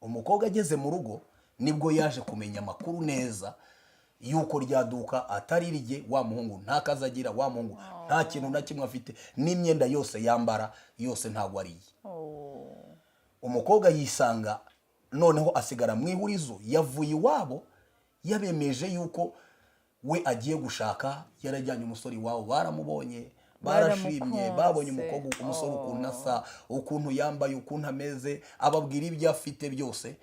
Umukobwa ageze mu rugo nibwo yaje kumenya amakuru neza yuko rya duka atari irye, wa muhungu nta kazi agira, wa muhungu nta kintu na kimwe afite, n'imyenda yose yambara yose ntabwo ari iye. Umukobwa yisanga noneho asigara mu ihurizo. Yavuye iwabo yabemeje yuko we agiye gushaka, yarajyanye umusore iwabo, baramubonye, barashimye. Baramukunze. Babonye umukobwa, umusore, ukuntu asa, ukuntu yambaye, ukuntu ameze, ababwira ibyo afite byose.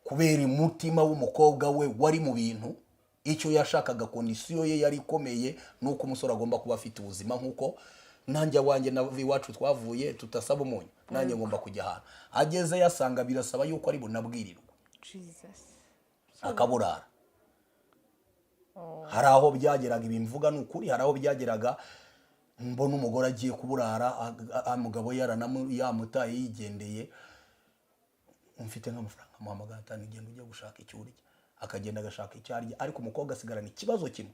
Kubera umutima w'umukobwa we wari mu bintu, icyo yashakaga, condition ye yari ikomeye, ni uko umusore agomba kuba afite ubuzima nk'uko nanjye wanjye na iwacu twavuye tutasaba umunyu, nanjye ngomba kujya ahantu. Ageze yasanga birasaba yuko ari bunabwirirwe, Jesus. akaburara. Hari aho byageraga, ibi mvuga ni ukuri, hari aho byageraga mbona umugore agiye kuburara, umugabo yamutaye yigendeye. Mfite nk'amafaranga amuha 500, "Genda ujye gushaka icyo urya." Akagenda agashaka icyo arya, ariko umukobwa asigarana ikibazo kimwe: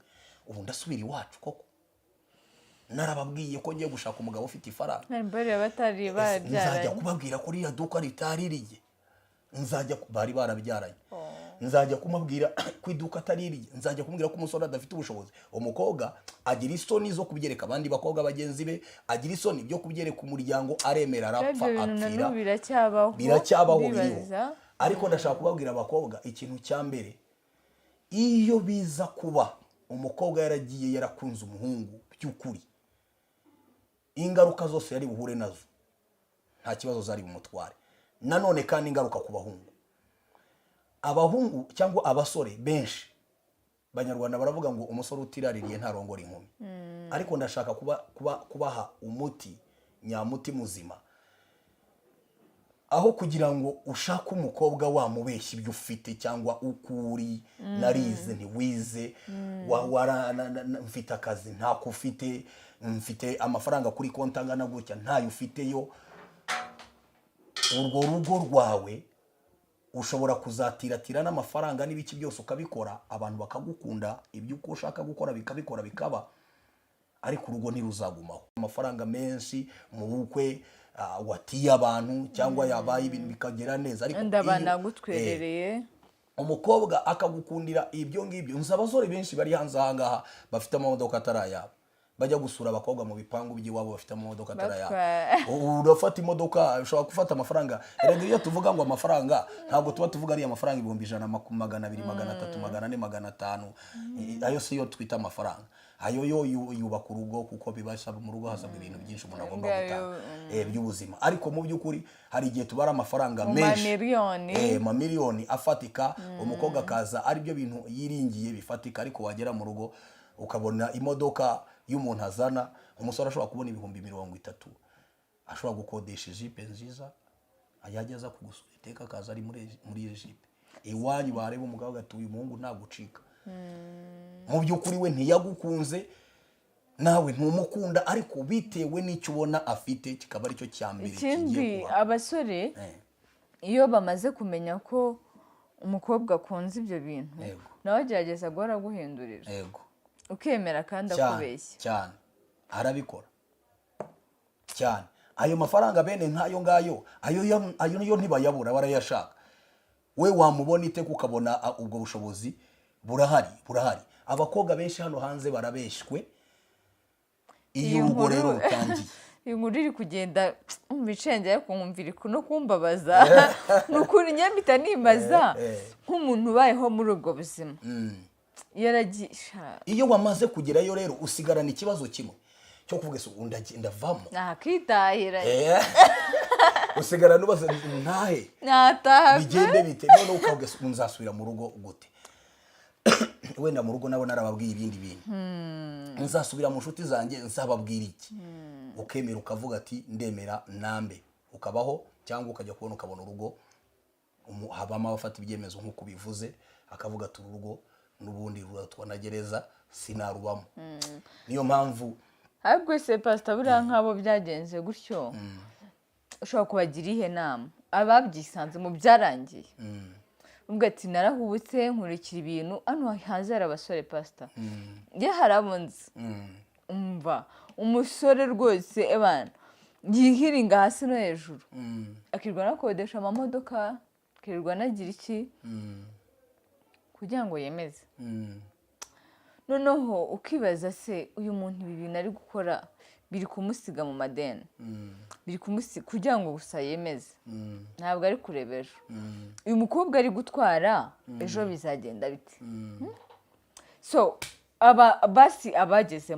"Ubu ndasubira iwacu koko narababwiye ko ngiye gushaka umugabo ufite ifaranga?" Mbere batari Ese nzajya babyaranye? kubabwira ko ririya duka ritari irye? Nzajya bari barabyaranye. Nzajya kumubwira ko iduka atari irye? Nzajya kumubwira ko umusore adafite ubushobozi?" Umukobwa agira isoni zo kubyereka abandi bakobwa bagenzi be, agira isoni byo kubyereka umuryango, aremera, arapfa. Ibyo bintu na Apfira. n'ubu biracyabaho. Biracyabaho, biriho. Ndibaza. Ariko ndashaka kubabwira abakobwa ikintu cya mbere: iyo biza kuba umukobwa yaragiye yarakunze umuhungu by'ukuri, ingaruka zose yari buhure nazo nta kibazo zari bumutware. Nanone kandi ingaruka ku bahungu, abahungu cyangwa abasore benshi, Banyarwanda baravuga ngo umusore utiraririye ntarongora inkumi. Ariko ndashaka kubaha umuti nyamuti muzima. Aho kugira ngo ushake umukobwa wamubeshya ibyo ufite cyangwa uko uri, narize ntiwize, mfite akazi ntako ufite, mfite amafaranga kuri konti angana gutya ntayo ufiteyo, urwo rugo rwawe ushobora kuzatiratira n'amafaranga n'ibiki byose ukabikora, abantu bakagukunda, ibyo uko ushaka gukora bikabikora bikaba, ariko urugo ntiruzagumaho. Amafaranga menshi mu bukwe, watiye abantu cyangwa yabaye ibintu bikagera neza, ariko Ndaba nagutwerereye. Umukobwa akagukundira ibyo ngibyo. Nzi abasore benshi bari hanze aha ngaha bafite amamodoka atari ayabo. Bajya gusura abakobwa mu bipangu by'iwabo bafite amamodoka atari ayabo. Batwaye. Urafata imodoka, ushobora gufata amafaranga. Erega iyo tuvuga ngo amafaranga, ntabwo tuba tuvuga ariya mafaranga 100,000, 200, 300, 400, 500. Ayo si yo twita amafaranga. Ayo yo yubaka urugo, kuko bibasha mu rugo hasabwa ibintu byinshi umuntu agomba Ngayo, gutanga by'ubuzima. Ariko mu by'ukuri hari igihe tubara amafaranga Mu menshi, mamiliyoni. Mamiliyoni afatika, umukobwa akaza ari byo bintu yiringiye bifatika, ariko wagera mu rugo ukabona imodoka y'umuntu azana. Umusore ashobora kubona 30,000, ashobora gukodesha ijipe nziza, yajya aza kugusura iteka akaza ari muri iyo jipe. Iwanyu bareba umugabo agatuye umuhungu ntagucika. Mu by'ukuri we ntiyagukunze, nawe ntumukunda, ariko bitewe n'icyo ubona afite kikaba aricyo cya mbere kigiye Ikindi, kuba. abasore iyo bamaze kumenya ko umukobwa akunze ibyo bintu, nawe agerageza guhora aguhindurira, ukemera kandi Cyane. akubeshya. Cyane, arabikora cyane. Ayo mafaranga bene nk'ayo ngayo, ayo yo ntibayabura, barayashaka. We wamubona iteka ukabona ubwo bushobozi burahari, burahari. Abakobwa benshi hano hanze barabeshywe iyo Iyi urugo rero rutangiye. Iyi nkuru iri kugenda umva icengera, ariko nkumva iri no kumbabaza. Ni ukuri nyamita nibaza nk'umuntu ubayeho muri ubwo buzima yaragiye sha. Iyo wamaze kugerayo rero usigarana ikibazo kimwe cyo kuvuga: ese ubu ndavamo? Nakitahira. Usigarana ubaza: ntahe? Nataha. Bigende bite? Noneho ukavuga: ese ubu nzasubira mu rugo gute? Wenda mu rugo nabo narababwiye ibindi bintu, nzasubira mu nshuti zanjye nzababwira iki? Ukemera, ukavuga ati: "Ndemera nambe", ukabaho, cyangwa ukajya kubona ukabona urugo habamo abafata ibyemezo nk'uko ubivuze, akavuga ati: "Uru rugo n'ubundi ruratwa na gereza, sinarubamo." Niyo mpamvu. Ahubwo se pasita, buriya nk'abo byagenze gutyo ushobora kubagira ihe nama, ababyisanze mu byarangiye, ubwo ati: "Narahubutse nkurikira ibintu"? Hano hanze hari abasore, pasita, njye hari abo nzi. Umva, umusore rwose ebana yihiringa hasi no hejuru, akirirwa anakodesha amamodoka, akirirwa anagira iki kugira ngo yemeze. Noneho ukibaza: se uyu muntu ibi bintu ari gukora biri kumusiga mu madeni, biri kumusiga kugira ngo gusa yemeze, ntabwo ari kureba ejo. Uyu mukobwa ari gutwara ejo bizagenda bite? So aba basi abageze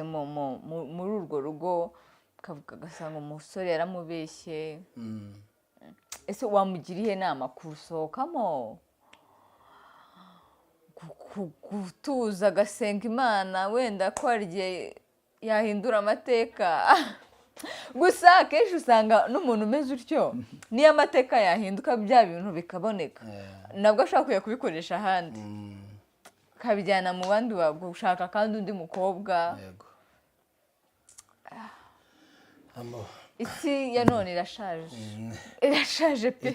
muri urwo rugo, ukavuga agasanga umusore yaramubeshye, ese wamugira iyihe nama? Kurusohokamo, gutuza agasenga Imana, wenda ko hari igihe yahindura amateka? Gusa akenshi usanga n'umuntu umeze utyo, niyo amateka yahinduka, bya bintu bikaboneka, nabwo ashobora kujya kubikoresha ahandi, akabijyana mu bandi, gushaka kandi undi mukobwa. Yego. Isi ya none irashaje, irashaje pe.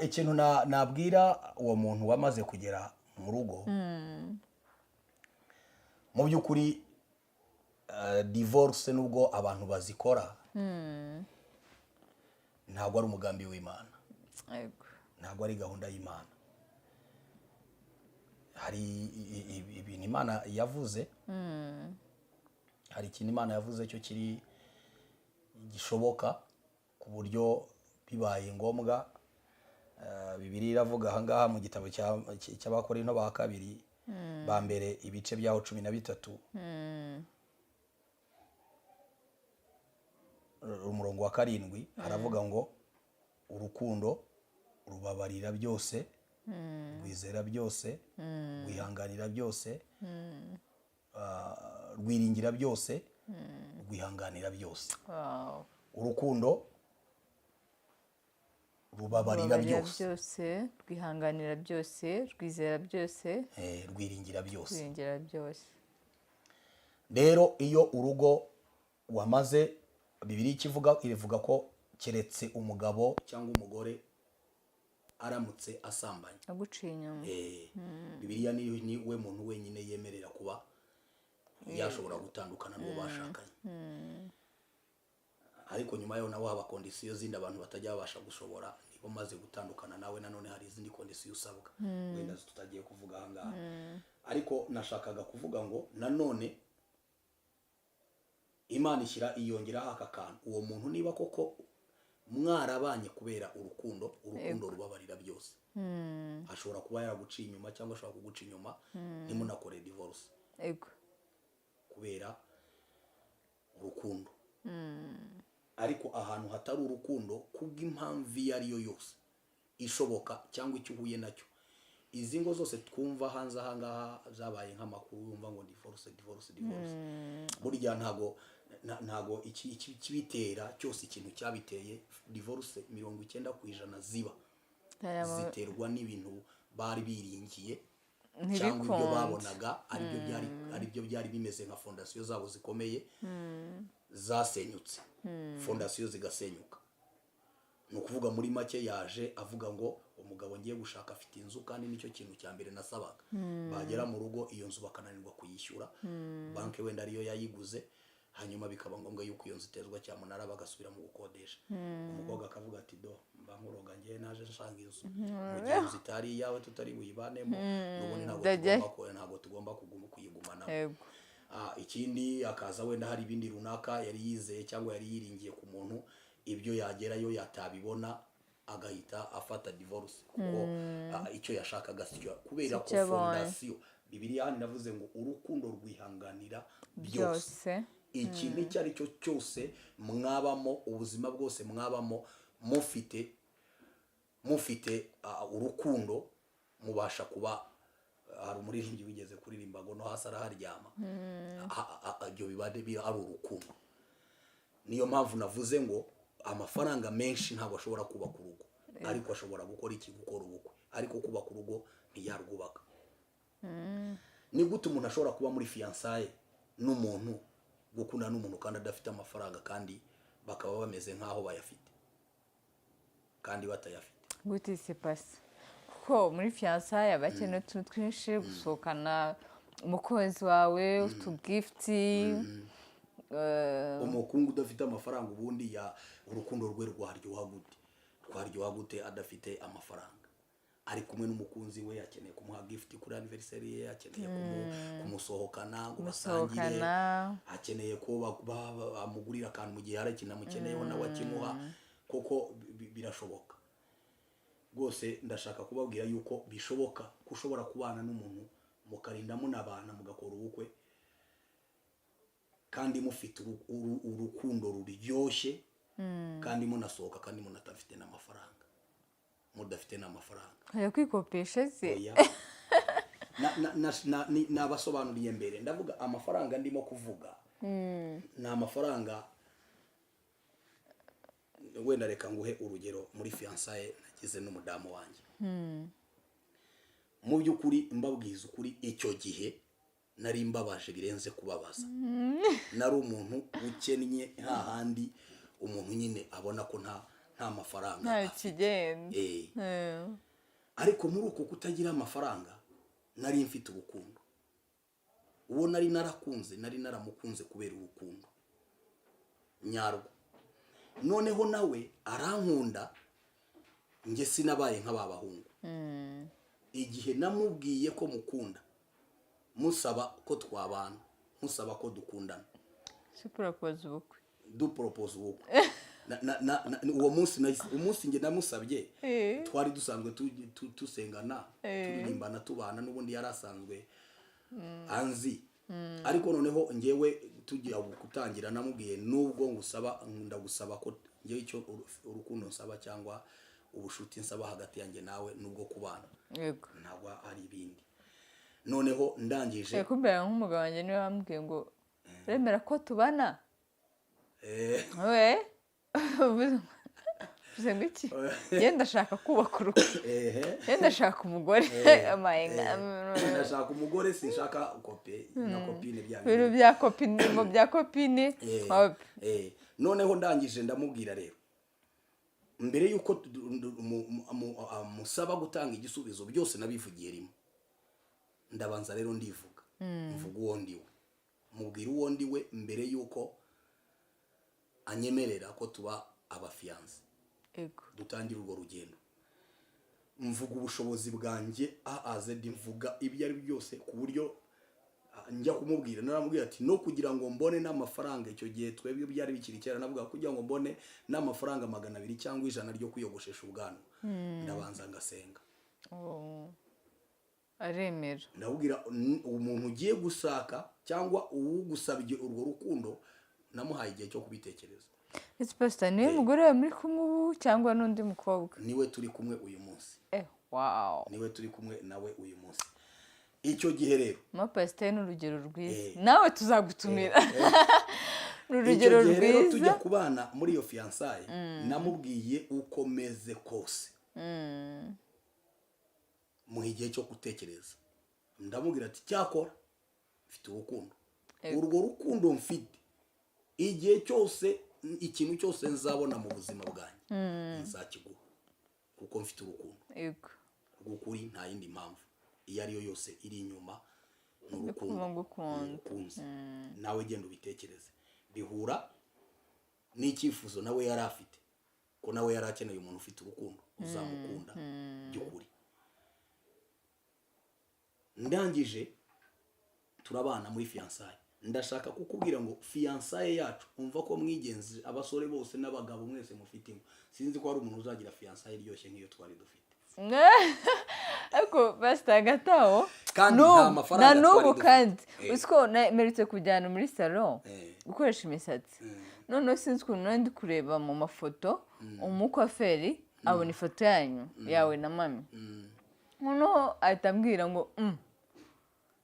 Ikintu nabwira uwo muntu wamaze kugera mu rugo, mu by'ukuri divorce nubwo abantu bazikora, ntabwo ari umugambi w'Imana. Ntabwo ari gahunda y'Imana. Hari ibintu Imana yavuze, hari ikintu Imana yavuze cyo kiri gishoboka ku buryo bibaye ngombwa. Bibiliya iravuga ahangaha mu gitabo cy'Abakorinto ba kabiri, ba mbere, ibice byaho 13, umurongo wa 7, haravuga ngo: "Urukundo rubabarira byose, rwizera byose, rwihanganira byose, rwiringira byose, rwihanganira byose." Urukundo rubabarira Rubabarira byose, byose, rwihanganira byose, rwizera byose, rwiringira byose. Rwiringira byose. Rero iyo urugo wamaze, Bibiliya ikivuga, irivuga ko keretse umugabo cyangwa umugore aramutse asambanye, aguciye inyuma. Bibiliya ni we muntu wenyine yemerera kuba yashobora gutandukana n'uwo bashakanye. Ariko nyuma yaho naho haba condition zindi abantu batajya babasha gushobora. Niba umaze gutandukana nawe, nanone hari izindi condition usabwa, wenda tutagiye kuvuga aha ngaha. Ariko nashakaga kuvuga ngo nanone Imana ishyira iyongeraho aka kantu: uwo muntu niba koko mwarabanye kubera urukundo, urukundo rubabarira byose. Ashobora kuba yaraguciye inyuma cyangwa ashobora kuguca inyuma, ntimunakore divorce kubera urukundo. Ariko ahantu hatari urukundo, kubw'impamvu iyo ari yo yose ishoboka cyangwa icyo uhuye nacyo, izi ngo zose twumva hanze aha ngaha zabaye nk'amakuru, yumva ngo divorce, divorce, divorce, burya ntago ikibitera cyose, ikintu cyabiteye divorce, 90% ziba ziterwa n'ibintu bari biringiye cyangwa ibyo Ntibikunde. babonaga aribyo byari bimeze nka fondasiyo zabo zikomeye zasenyutse, fondasiyo zigasenyuka. Ni ukuvuga muri make, yaje avuga ngo umugabo ngiye gushaka afite inzu, kandi nicyo kintu cya mbere nasabaga. Bagera mu rugo, iyo nzu bakananirwa kuyishyura, banki wenda ariyo yayiguze, hanyuma bikaba ngombwa yuko iyo nzu itezwa cyamunara, bagasubira mu gukodesha. Umukobwa akavuga ati: "Do, mba nkuroga, ngewe naje nshanga inzu, mu gihe inzu itari iyawe tutari buyibanemo n'ubundi ntabwo Ndajyayo. ntabwo tugomba kuguma kuyigumanamo." Ikindi akaza wenda hari ibindi runaka yari yizeye cyangwa yari yiringiye ku muntu, ibyo yagerayo yatabibona, agahita afata divorce kuko icyo yashakaga sicyo, kubera ko Sicyo abonye. fondasiyo, Bibiliya hano iravuze ngo urukundo rwihanganira byose. Byose. Ikintu icyo ari cyo cyose mwabamo, ubuzima bwose mwabamo, mufite urukundo, mubasha kuba. Hari umuririmbyi wigeze kuririmba ngo no hasi araharyama. Ibyo biba ari urukundo. Niyo mpamvu navuze ngo amafaranga menshi ntabwo ashobora kubaka urugo, ariko ashobora gukora iki? Gukora ubukwe, ariko kubaka urugo ntiyarwubaka. Ni gute umuntu ashobora kuba muri fiançailles n'umuntu, gukundana n'umuntu, kandi adafite amafaranga, kandi bakaba bameze nk'aho bayafite kandi batayafite? Gute se pasi? Kuko muri fiançailles aba akeneye utuntu twinshi: gusohokana umukunzi wawe, utugift. Umukungu udafite amafaranga, ubundi ya urukundo rwe rwaryoha gute? Rwaryoha gute adafite amafaranga? Ari kumwe n'umukunzi we, akeneye kumuha gift kuri anniversaire ye, akeneye kumusohokana ngo basangire, Kumusohokana. akeneye ko bamugurira akantu mu gihe hari ikintu amukeneyeho, nawe akimuha. Koko birashoboka rwose. Ndashaka kubabwira yuko bishoboka ko ushobora kubana n'umuntu, mukarinda munabana, mugakora ubukwe, kandi mufite urukundo ruryoshye, kandi munasohoka, kandi munadafite n'amafaranga, mudafite n'amafaranga. Nkajya kwikopesha se? Oya. Nabasobanuriye mbere, ndavuga amafaranga ndimo kuvuga ni amafaranga wenda, reka nguhe urugero. Muri fiançailles nagize n'umudamu wanjye, mu by'ukuri mbabwiza ukuri, icyo gihe nari mbabaje birenze kubabaza. Nari umuntu ukennye, hahandi umuntu nyine abona ko nta mafaranga Nta afite. kigenda. Ariko muri uko kutagira amafaranga, nari mfite urukundo. Uwo nari narakunze, nari naramukunze kubera urukundo nyarwo. Noneho nawe arankunda. Njye sinabaye nk'aba bahungu. Igihe namubwiye ko mukunda, musaba ko twabana, musaba ko dukundana, Si poropoza ubukwe? Duporopoza ubukwe. Uwo munsi umunsi njye namusabye, twari dusanzwe tusengana, turirimbana, tubana, n'ubundi yari asanzwe anzi. Ariko noneho ngewe tugiye gutangira, namubwiye: "Nubwo ngusaba, ndagusaba ko ngewe icyo urukundo nsaba cyangwa ubushuti nsaba hagati yanjye nawe nubwo kubana, ntabwo ari ibindi." Noneho ndangije, Kumbera nk'umugabo wanjye niwe wambwiye ngo uremera ko tubana? We uvuze ngo iki? Njye ndashaka kubaka urugo. Njye ndashaka umugore. Amayenga. Ndashaka umugore, sinshaka copain na copine bya Ibintu bya copine, ngo bya copine. Wapi. Noneho ndangije ndamubwira rero, mbere y'uko musaba gutanga igisubizo, byose nabivugiye rimwe. Ndabanza rero ndivuga, mvuga uwo ndiwe, mubwira uwo ndiwe mbere y'uko anyemerera ko tuba abafiancé, dutangira urwo rugendo. Mvuga ubushobozi bwanjye A a Z, mvuga ibyo ari byo byose, ku buryo Njya kumubwira, naramubwira ati no kugira ngo mbone n'amafaranga, icyo gihe twebwe byari bikiri kera, navuga kugira ngo mbone n'amafaranga 200 cyangwa 100 ryo kwiyogoshesha ubwanwa, ndabanza ngasenga. Oh. Aremera. Ndabwira umuntu ugiye gushaka cyangwa uwugusabye urwo rukundo, namuhaye igihe cyo kubitekereza. Ese pasita, niwe mugore wawe muri kumwe ubu cyangwa n'undi mukobwa? Niwe turi kumwe uyu munsi. Wow. Niwe turi kumwe nawe uyu munsi. Icyo gihe rero Ma pasiteri ni urugero rwiza. Nawe tuzagutumira, ni Icyo urugero gihe rero rwiza. tujya kubana muri iyo fiançailles, namubwiye uko meze kose, muha igihe cyo gutekereza. Ndamubwira ati cyakora mfite urukundo. Urwo rukundo mfite, igihe cyose, ikintu cyose nzabona mu buzima bwanjye nzakiguha, kuko mfite urukundo rw'ukuri. Nta yindi mpamvu iyo ari yo yose iri inyuma, ni urukundo. Kuba ngukunda. Ni urukunzi. Nawe genda ubitekereze. Bihura n'icyifuzo nawe yari afite, ko nawe yari akeneye umuntu ufite urukundo uzamukunda by'ukuri. Ndangije turabana muri fiançailles. Ndashaka kukubwira ngo fiançailles yacu, umva ko mwigenzi, abasore bose n'abagabo mwese mufite ingo, sinzi ko hari umuntu uzagira fiançailles iryoshye nk'iyo twari dufite. Ariko pasita, hagati aho Kandi nta mafaranga na n'ubu twari dufite. Kandi uzi ko mperutse kujyana muri salon gukoresha imisatsi, noneho sinzi ukuntu nari ndi kureba mu mafoto, umukwaferi abona ifoto yanyu, yawe na mami, noneho ahita ambwira ngo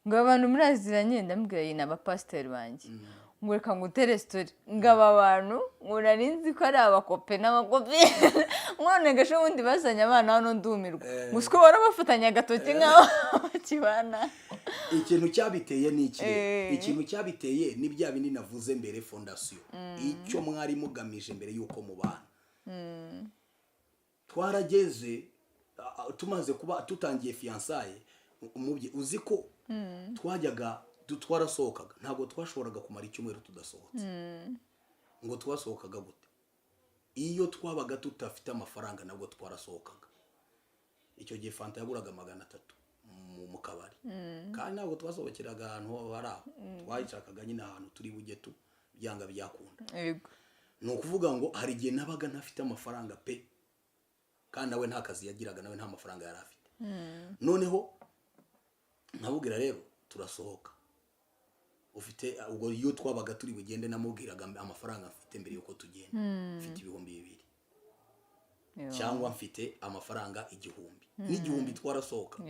ngo abantu muraziranye?" Ndamubwira, "Iyi ni abapasiteri banjye." Ngo "Reka ngo utere story," ngo "aba bantu," ngo "nari nzi ko ari abakope n'abakopi, none gasho ubundi bazanye abana hano ndumirwa." Gusa uko barabafatanya agatoki nk'aho bakibana. Ikintu cyabiteye ni iki rero? Ikintu cyabiteye ni bya bindi navuze mbere, fondation, icyo mwari mugamije mbere y'uko mubana. Twarageze tumaze kuba tutangiye fiançailles, umubye uzi ko twajyaga twarasohokaga, ntabwo twashoboraga kumara icyumweru tudasohotse. Ngo twasohokaga gute? Iyo twabaga tudafite amafaranga nabwo twarasohokaga. Icyo gihe fanta yaguraga 300 mu kabari, kandi ntabwo twasohokeraga ahantu hari aho twayishakaga nyine, ahantu turi bujye tu byanga byakunda. Ni ukuvuga ngo hari igihe nabaga ntafite amafaranga pe, kandi nawe nta kazi yagiraga, nawe nta mafaranga yari afite. Noneho nkabubwira rero turasohoka, ufite ubwo iyo twabaga turi bugende, namubwiraga amafaranga mfite mbere yuko tugenda: mfite 2000 cyangwa mfite amafaranga 1000. N'igihumbi twarasohoka.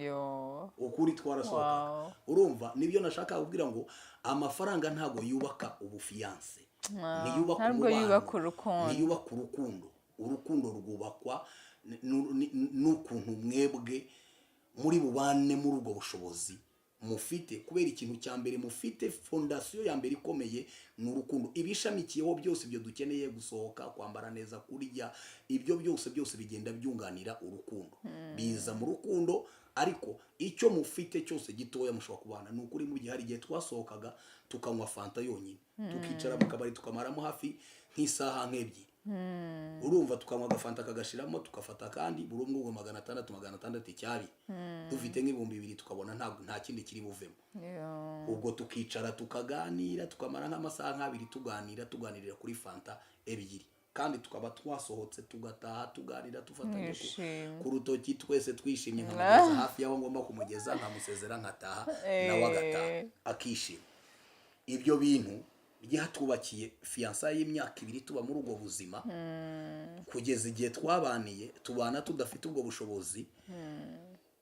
Ukuri twarasohokaga. Urumva nibyo nashaka kubwira ngo amafaranga ntabwo yubaka ubufiancé, ntiyubaka Ntabwo umubano, yubaka urukundo. ntiyubaka urukundo. Urukundo rwubakwa n'ukuntu mwebwe muri bubane muri ubwo bushobozi mufite, kubera ikintu cya mbere mufite, fondation ya mbere ikomeye ni urukundo. Ibishamikiyeho byose, ibyo dukeneye, gusohoka, kwambara neza, kurya, ibyo byose byose bigenda byunganira urukundo, biza mu rukundo. Ariko icyo mufite cyose gitoya mushobora kubana. Ni ukuri, mu gihe hari igihe twasohokaga tukanywa fanta yonyine, tukicara mu kabari tukamaramo hafi nk'isaha nk'ebyiri, urumva, tukanywa agafanta kagashiramo, tugafata kandi buri umwe ubwo 600 600 icyabiri, dufite nk'2000, tukabona nta kindi kiri buvemo. Ubwo tukicara tukaganira, tukamara nk'amasaha nk'abiri tuganira, tuganirira kuri fanta ebyiri, kandi tukaba twasohotse, tugataha tuganira, dufatanye Mwishimye. ku rutoki, twese twishimye, nkamugeza hafi y'aho ngomba kumugeza, nkamusezera, nkataha, nawe agataha akishima. Ibyo bintu byatubakiye fiançailles y'imyaka 2, tuba muri ubwo buzima kugeza igihe twabaniye, tubana tudafite ubwo bushobozi.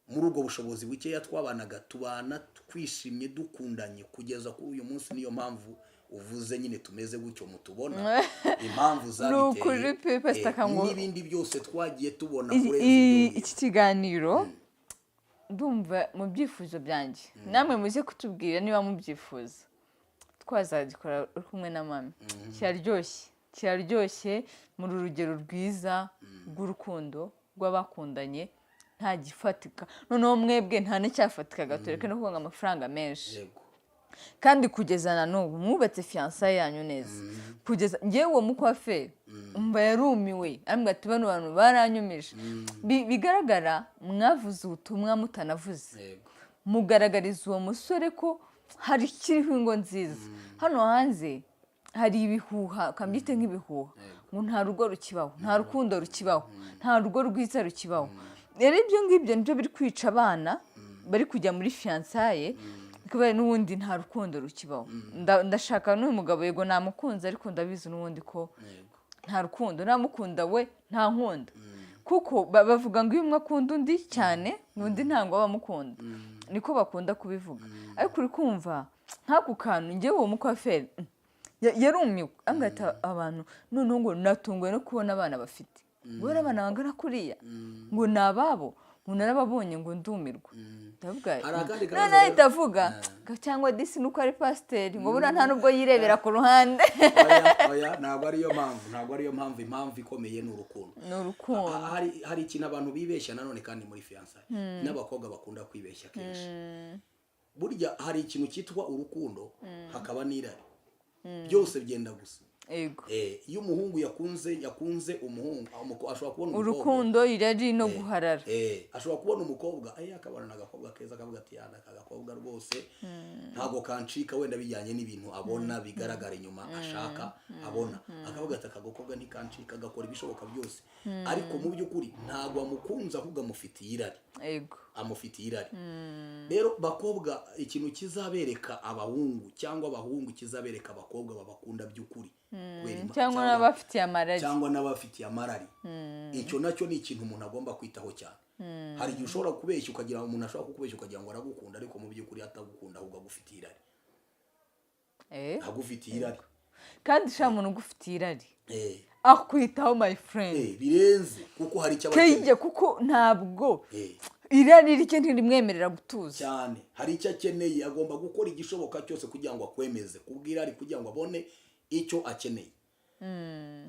Muri ubwo bushobozi bukeya twabanaga, tubana twishimye, dukundanye kugeza kuri uyu munsi. Niyo mpamvu uvuze nyine tumeze gutyo mutubona, impamvu Ni ukuri zabiteye pe, Pastor Kango. n'ibindi byose twagiye tubona kurenza ibyo ngibyo. Iki kiganiro ndumva mu byifuzo byanjye, namwe muze kutubwira niba mubyifuza, twazagikora uri kumwe na mami. Kiraryoshye, kiraryoshye, muri urugero rwiza rw'urukundo rw'abakundanye nta gifatika. Noneho mwebwe nta n'icyafatikaga, tureke no kuvuga ngo amafaranga menshi. Kandi kugeza na n'ubu mwubatse fiançailles yanyu neza. Kugeza ngewe uwo mukwaferi umva yarumiwe, arambwira ati "Bano bantu baranyumije." Bigaragara mwavuze ubutumwa mutanavuze, mugaragariza uwo musore ko Hari ikiriho ingo nziza hano hanze, hari ibihuha, kambyite nk'ibihuha, ngo nta rugo rukibaho, nta rukundo rukibaho, nta rugo rwiza rukibaho. Rero ibyo ngibyo nibyo biri kwica abana bari kujya muri fiançailles, kubera n'ubundi nta rukundo rukibaho. Ndashaka n'uyu mugabo, yego namukunze, ariko ndabizi n'ubundi ko nta rukundo, namukunda we nta nkunda, kuko bavuga ngo iyo umwe akunda undi cyane, undi ntabwo aba amukunda, niko bakunda kubivuga. Ariko uri kumva nk'ako kantu, njyewe uwo mukwaferi yarumiwe, ambwira ati abantu noneho ngo natunguwe no kubona abana bafite, ngo abana bangana kuriya, ngo ni ababo, ngo narababonye, ngo ndumirwa. Ndavuga Hari akandi kabazo noneho rero. ahita avuga ngo cyangwa disi nuko ari pasiteri, ngo buriya nta nubwo yirebera ku ruhande. Oya, oya, ntabwo ariyo mpamvu, ntabwo ariyo mpamvu. Impamvu ikomeye ni urukundo. Ni urukundo. Hari ikintu abantu bibeshya nanone kandi muri fiançailles, n'abakobwa bakunda kwibeshya kenshi. Burya hari ikintu cyitwa urukundo, hakaba n'irari, byose byenda gusa. Iyo umuhungu yakunze umuhungu, ashobora kubona umukobwa. Urukundo, irari no guharara. Ashobora kubona umukobwa, akabona n'agakobwa keza, akavuga ati: "Yana, aka gakobwa rwose ntabwo kancika." Wenda bijyanye n'ibintu abona bigaragara inyuma ashaka abona, akavuga ati: "Aka gakobwa ntikancika," agakora ibishoboka byose, ariko mu by'ukuri ntabwo amukunze, ahubwo amufitiye irari. Amufitiye irari. Rero bakobwa, ikintu kizabereka abahungu, cyangwa abahungu kizabereka abakobwa babakunda by'ukuri, kubera cyangwa n'abafitiye amarari. Cyangwa n'abafitiye amarari, icyo nacyo ni ikintu umuntu agomba kwitaho cyane. Hari igihe ushobora kubeshya ukagira, umuntu ashobora kukubeshya ukagira ngo aragukunda, ariko mu by'ukuri atagukunda, ahubwo agufitiye irari. Agufitiye irari. Kandi sha, umuntu ugufitiye irari akwitaho, my friend. Birenze, kuko hari icyo aba akeneye. Kejya, kuko ntabwo irari rye ntirimwemerera gutuza. Cyane, hari icyo akeneye, agomba gukora igishoboka cyose kugira ngo akwemeze kubw'irari, kugira ngo abone icyo akeneye.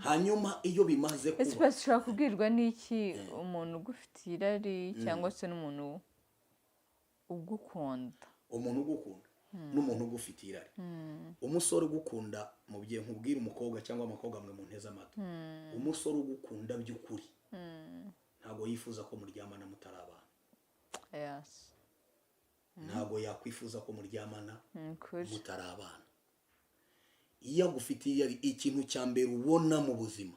Hanyuma iyo bimaze Ese kuba pasi, ushobora kubwirwa n'iki umuntu ugufitiye irari cyangwa se n'umuntu ugukunda? Umuntu ugukunda n'umuntu ugufitiye irari, umusore ugukunda, mu gihe nkubwira umukobwa cyangwa abakobwa mwe munteze amatwi, umusore ugukunda by'ukuri ntabwo yifuza ko muryamana mutari abana. Ntabwo yakwifuza ko muryamana Ni ukuri. mutari abana. Iyo agufitiye irari, ikintu cya mbere ubona mu buzima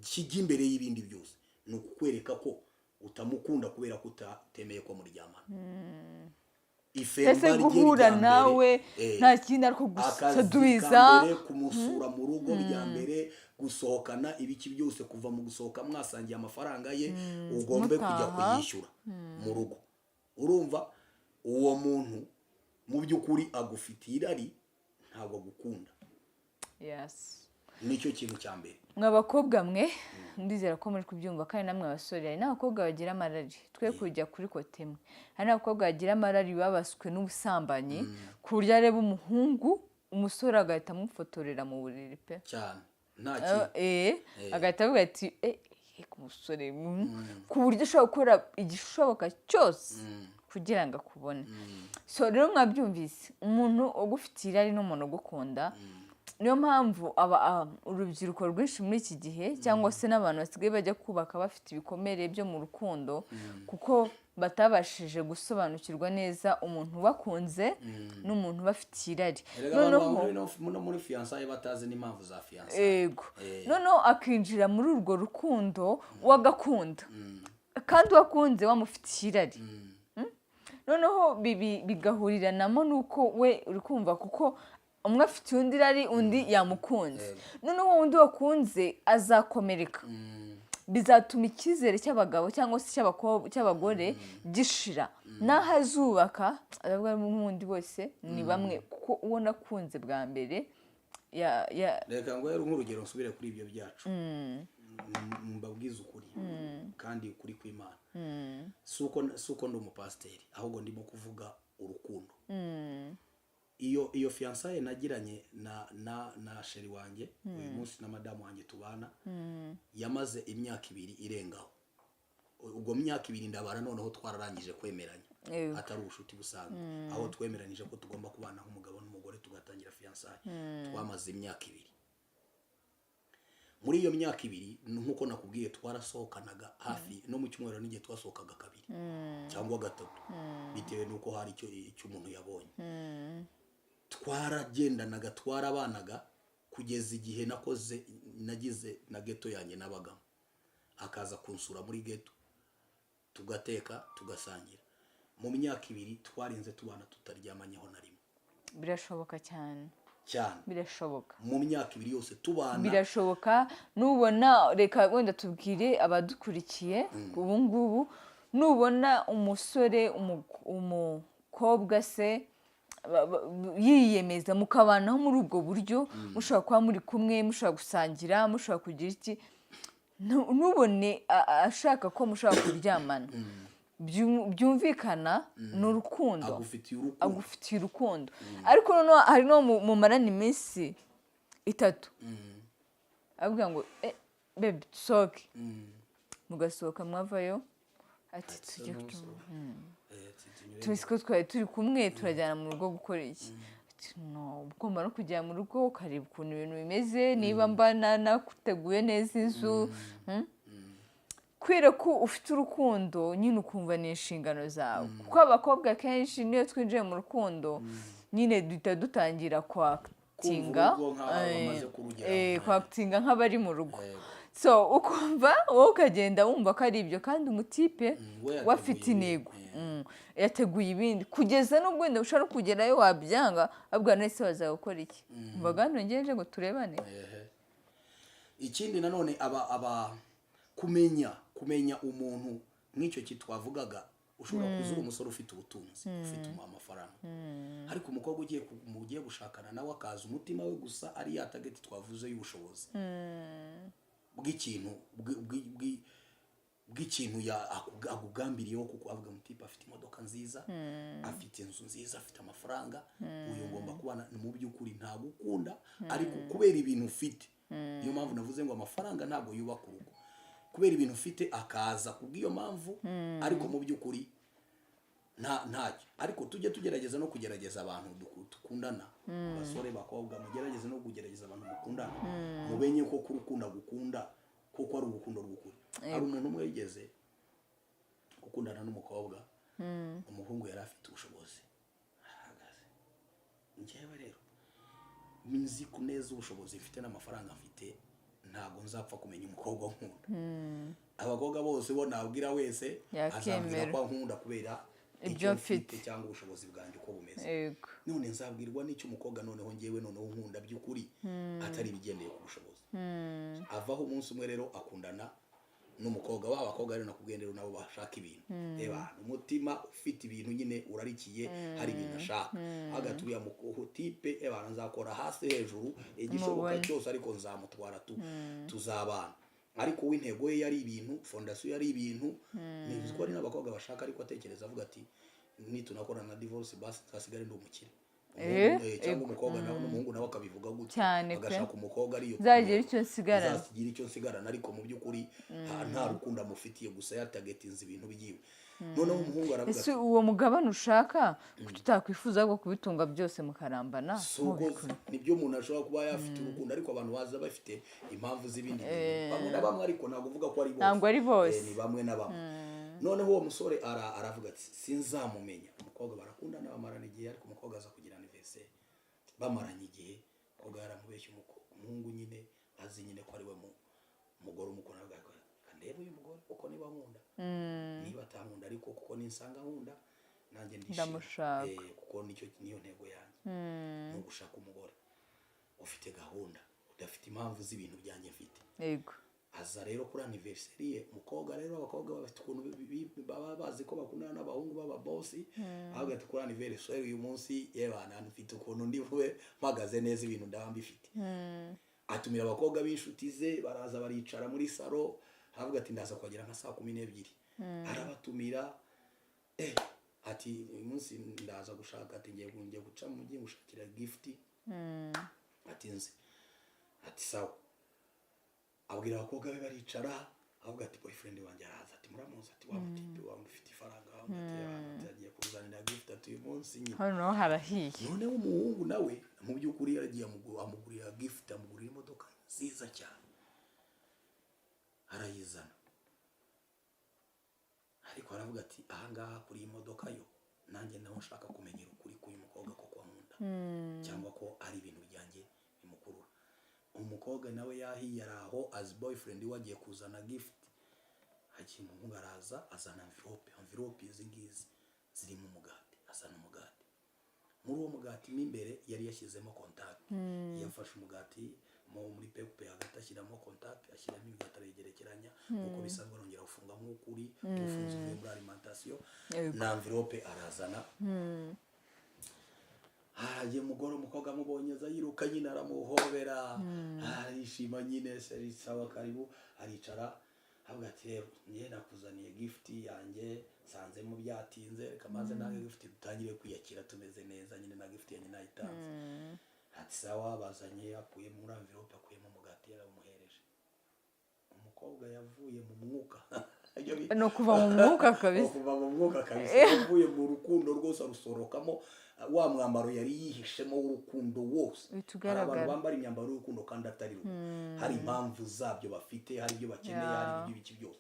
kijya imbere y'ibindi byose ni ukukwereka ko utamukunda kubera ko utatemeye ko muryamana. Ifemba Ese rye guhura rya mbere, nawe nta kindi ariko akazi gusaduwiza. ka mbere, kumusura mu rugo bya mbere, gusohokana, ibiki byose, kuva mu gusohoka mwasangiye amafaranga ye, ugombe kujya mutaha. kuyishyura mu rugo. Urumva uwo muntu mu by'ukuri agufitiye irari, ntabwo agukunda. Nicyo kintu cya mbere. Mwa bakobwa mwe, ndizera ko muri kubyumva, kandi namwe abasore. Hari n'abakobwa bagira amarari, twe kujya kuri côté imwe. Hari n'abakobwa bagira amarari babaswe n'ubusambanyi, ku buryo areba umuhungu, umusore, agahita amufotorera mu buriri pe. Cyane, nta kintu. Agahita avuga ati ku musore, ku buryo ushobora gukora igishoboka cyose kugira ngo akubone. So rero mwabyumvise, umuntu ugufitiye irari n'umuntu ugukunda. Niyo mpamvu urubyiruko rwinshi muri iki gihe, cyangwa se n'abantu basigaye bajya kubaka bafite ibikomere byo mu rukundo, kuko batabashije gusobanukirwa neza umuntu ubakunze n'umuntu ubafitiye irari. Erega abantu Noneho bamwe no muri fiançailles batazi n'impamvu za fiançailles. Ego. Noneho akinjira muri urwo rukundo, wagakunda, kandi wakunze wamufitiye irari. Noneho bigahuriramo n'uko we uri kumva, kuko umwe afitiye undi irari, undi yamukunze. Noneho undi wakunze azakomereka, bizatuma icyizere cy'abagabo cyangwa se cy'abagore gishira. N'aho azubaka aravuga n'undi wese ni bamwe, kuko uwo nakunze bwa mbere Reka ngo rero nk'urugero nsubire kuri ibyo byacu. Mbabwize ukuri, kandi ukuri kw'Imana, si uko ndi umupasiteri, ahubwo ndimo kuvuga urukundo. Iyo fiançailles nagiranye na chéri wanjye uyu munsi, na madamu wanjye tubana, yamaze imyaka 2 irengaho. Ubwo myaka 2 ndabara noneho twararangije kwemeranya, atari ubushuti busanzwe, aho twemeranyije ko tugomba kubana nk'umugabo n'umugore, tugatangira fiançailles. Twamaze imyaka 2. Muri iyo myaka 2, nk'uko nakubwiye, twarasohokanaga hafi no mu cyumweru, n'igihe twasohokaga kabiri cyangwa gatatu, bitewe n'uko hari icyo umuntu yabonye. Twaragendanaga, twarabanaga kugeza igihe nakoze, nagize na ghetto yanjye nabagamo, akaza kunsura muri ghetto, tugateka, tugasangira. Mu myaka 2 twarinze tubana tutaryamanyeho na rimwe. Birashoboka cyane. Cyane. Birashoboka. Mu myaka 2 yose tubana. Birashoboka. Nubona, reka wenda tubwire abadukurikiye ubu ngubu, nubona umusore, umukobwa se yiyemeza mukabanaho muri ubwo buryo, mushobora kuba muri kumwe, mushobora gusangira, mushobora kugira iki, ntubone ashaka ko mushobora kuryamana. Byumvikana ni urukundo. Agufitiye urukundo. Agufitiye urukundo, ariko noneho hari no mumarana iminsi 3, avuga ngo: "Eh, baby, dusohoke." Mugasohoka, mwavayo ati: "Tujye Tunyure." Tuzi ko twari turi kumwe, turajyana mu rugo gukora iki? Ati: "No, ugomba no kujya mu rugo ukareba ukuntu ibintu bimeze, niba mba nakuteguye neza inzu." Kubera ko ufite urukundo nyine, ukumva ni inshingano zawe, kuko abakobwa kenshi niyo twinjiye mu rukundo nyine duhita dutangira kwactinga. Kumva urugo nk'aho bamaze kurugeramo. Kwactinga nk'abari mu rugo. So ukumva wowe ukagenda wumva ko ari ibyo, kandi umutipe we yateguye we afite ibindi. intego. Yateguye ibindi, kugeza n'ubwo wenda ushobora no kugerayo wabyanga, abwira nese baza gukora iki, mbaga hano ngeje ngo turebane. Ehe. Ikindi nanone, aba kumenya umuntu nk'icyo twavugaga, ushobora kuza uri umusore ufite ubutunzi, ufite amafaranga, ariko umukobwa ugiye gushakana nawe akaza umutima we gusa ari ya target twavuze y'ubushobozi bw'ikintu bw'ikintu akugambiriyeho, kuko avuga mutipe afite imodoka nziza, afite inzu nziza, afite amafaranga, uyu ngomba kubana. Mu by'ukuri ntagukunda, ariko kubera ibintu ufite, niyo mpamvu navuze ngo amafaranga ntabwo yubaka urugo, kubera ibintu ufite akaza kubw'iyo mpamvu, ariko mu by'ukuri ntacyo. Ariko tujye tugerageza no kugerageza abantu dukundana. Abasore, bakobwa, mugerageze no kugerageza abantu mukundana, mumenye ko urukundo agukunda kuko ari urukundo rw'ukuri. Hari umuntu umwe wigeze gukundana n'umukobwa, umuhungu yari afite ubushobozi, ahagaze. Njyewe rero nzi ku neza ubushobozi mfite n'amafaranga mfite, ntabwo nzapfa kumenya umukobwa nkunda. Abakobwa bose bo nabwira wese azambwira Yakemera. ko ankunda kubera Ibyo icyo mfite. mfite cyangwa ubushobozi bwanjye uko bumeze. None nzabwirwa n'icyo umukobwa noneho ngewe noneho nkunda by'ukuri, atari ibigendeye ku bushobozi? Avaho umunsi umwe rero akundana n'umukobwa. Wa bakobwa rero nakubwiye rero nabo bashaka ibintu, reba umutima ufite ibintu nyine urarikiye, hari ibintu ashaka hagati. Uriya mutipe, eba, nzakora hasi hejuru igishoboka Mubone. cyose, ariko nzamutwara tuzabana. Ariko we intego ye yari ibintu, fondation yari ibintu. Ni ko hari n'abakobwa bashaka, ariko atekereza avuga ati: "Nitunakora na divorce, basi nzasigare ndi umukire." Cyangwa umukobwa nawe n'umuhungu nawe akabivuga gutyo, Cyane pe. agashaka umukobwa ariyo Nzagira icyo nsigarana. Nzagira icyo nsigarana, ariko mu by'ukuri nta rukundo amufitiye, gusa yatargetinze ibintu byiwe. Noneho umuhungu aravuga Ese uwo mugabane ushaka, kuki utakwifuza bwo kubitunga byose mukarambana? Si ubwo Mubikora. Nibyo, umuntu ashobora kuba yafite urukundo, ariko abantu baza bafite impamvu z'ibindi bintu, bamwe na bamwe, ariko ntabwo uvuga ko ari bose. Ntabwo ari bose. Ni bamwe na bamwe. Noneho uwo musore aravuga ati: "Sinzamumenya." Umukobwa barakundana, bamarana igihe, ariko umukobwa aza kugira anniversaire. Bamaranye igihe, umukobwa yaramubeshye, umuhungu nyine azi nyine ko ari we mugore umukunda, aravuga ati: "Reka ndebe uyu mugore kuko niba nkunda, niba atankunda, ariko kuko ninsanga nkunda nanjye ndishima." Ndamushaka. Kuko nicyo niyo ntego yanjye, ni ugushaka umugore ufite gahunda, udafite impamvu z'ibintu byanjye mfite. Aza rero kuri anniversaire ye umukobwa rero, abakobwa bafite ukuntu baba bazi ko bakundana n'abahungu b'ababosi, avuga ati: "Kuri anniversaire uyu munsi, yebana, mfite ukuntu ndi bube mpagaze neza, ibintu ndaba mbifite." Atumira abakobwa b'inshuti ze, baraza baricara muri salon, aravuga ati: "Ndaza kuhagera nka saa 12." Arabatumira, ati: "Uyu munsi ndaza gushaka," ati: Ngiye guca mu mujyi ngushakira gift." Ati: "Nzi." Ati: "Sawa." Abwira abakobwa be, baricara, avuga ati: "Boyfriend wanjye araza." Ati: "Muramuzi?" Ati: "Wa mutipe wa mufite ifaranga." Ati: "Agiye kuzanira gift." Ati: "Uyu munsi nyine." Hano harahiye. Noneho umuhungu nawe mu by'ukuri yaragiye amugurira gift, amugurira imodoka nziza cyane, arayizana. Ariko aravuga ati: "Ahangaha kuri iyi modoka yo nanjye naho nshaka kumenyera ukuri k'uyu mukobwa koko ankunda." cyangwa ko ari ibintu byanjye bimukurura. Umukobwa nawe yahiye, ari aho azi boyfriend we agiye kuzana gift. Hagiye umuhungu, araza azana envelope, envelope izi ngizi zirimo umugati. Azana umugati, muri uwo mugati mo imbere yari yashyizemo contact. Yafashe umugati muri pekupe hagati, ashyiramo contact, ashyiramo imigati, arayigerekeranya nk'uko bisanzwe, arongera gufunga nk'uko uri ufunze uvuye muri alimentation. Na envelope arazana. Haragiye umugore, umukobwa amubonye aza yiruka nyine, aramuhobera, arishima nyine. "Chéri, sawa, karibu." Aricara, avuga ati: "Rero njye nakuzaniye gift yanjye, nsanzemo byatinze, reka maze nange gift dutangire kwiyakira tumeze neza nyine, na gift yanjye nayitanze." Ati: "Sawa." Bazanye, akuye muri envelope, akuyemo umugati, yarawumuhereje. Umukobwa yavuye mu mwuka. Ibyo Ni ukuva mu mwuka kabisa. Kuva mu mwuka kabisa. Yavuye mu rukundo rwose, arusorokamo wa mwambaro yari yihishemo w'urukundo wose. Uhita Hari abantu ugaragara. bambara imyambaro y'urukundo kandi atari rwo. Hari impamvu zabyo bafite, hari ibyo bakeneye, hari ibyo ibiki byose.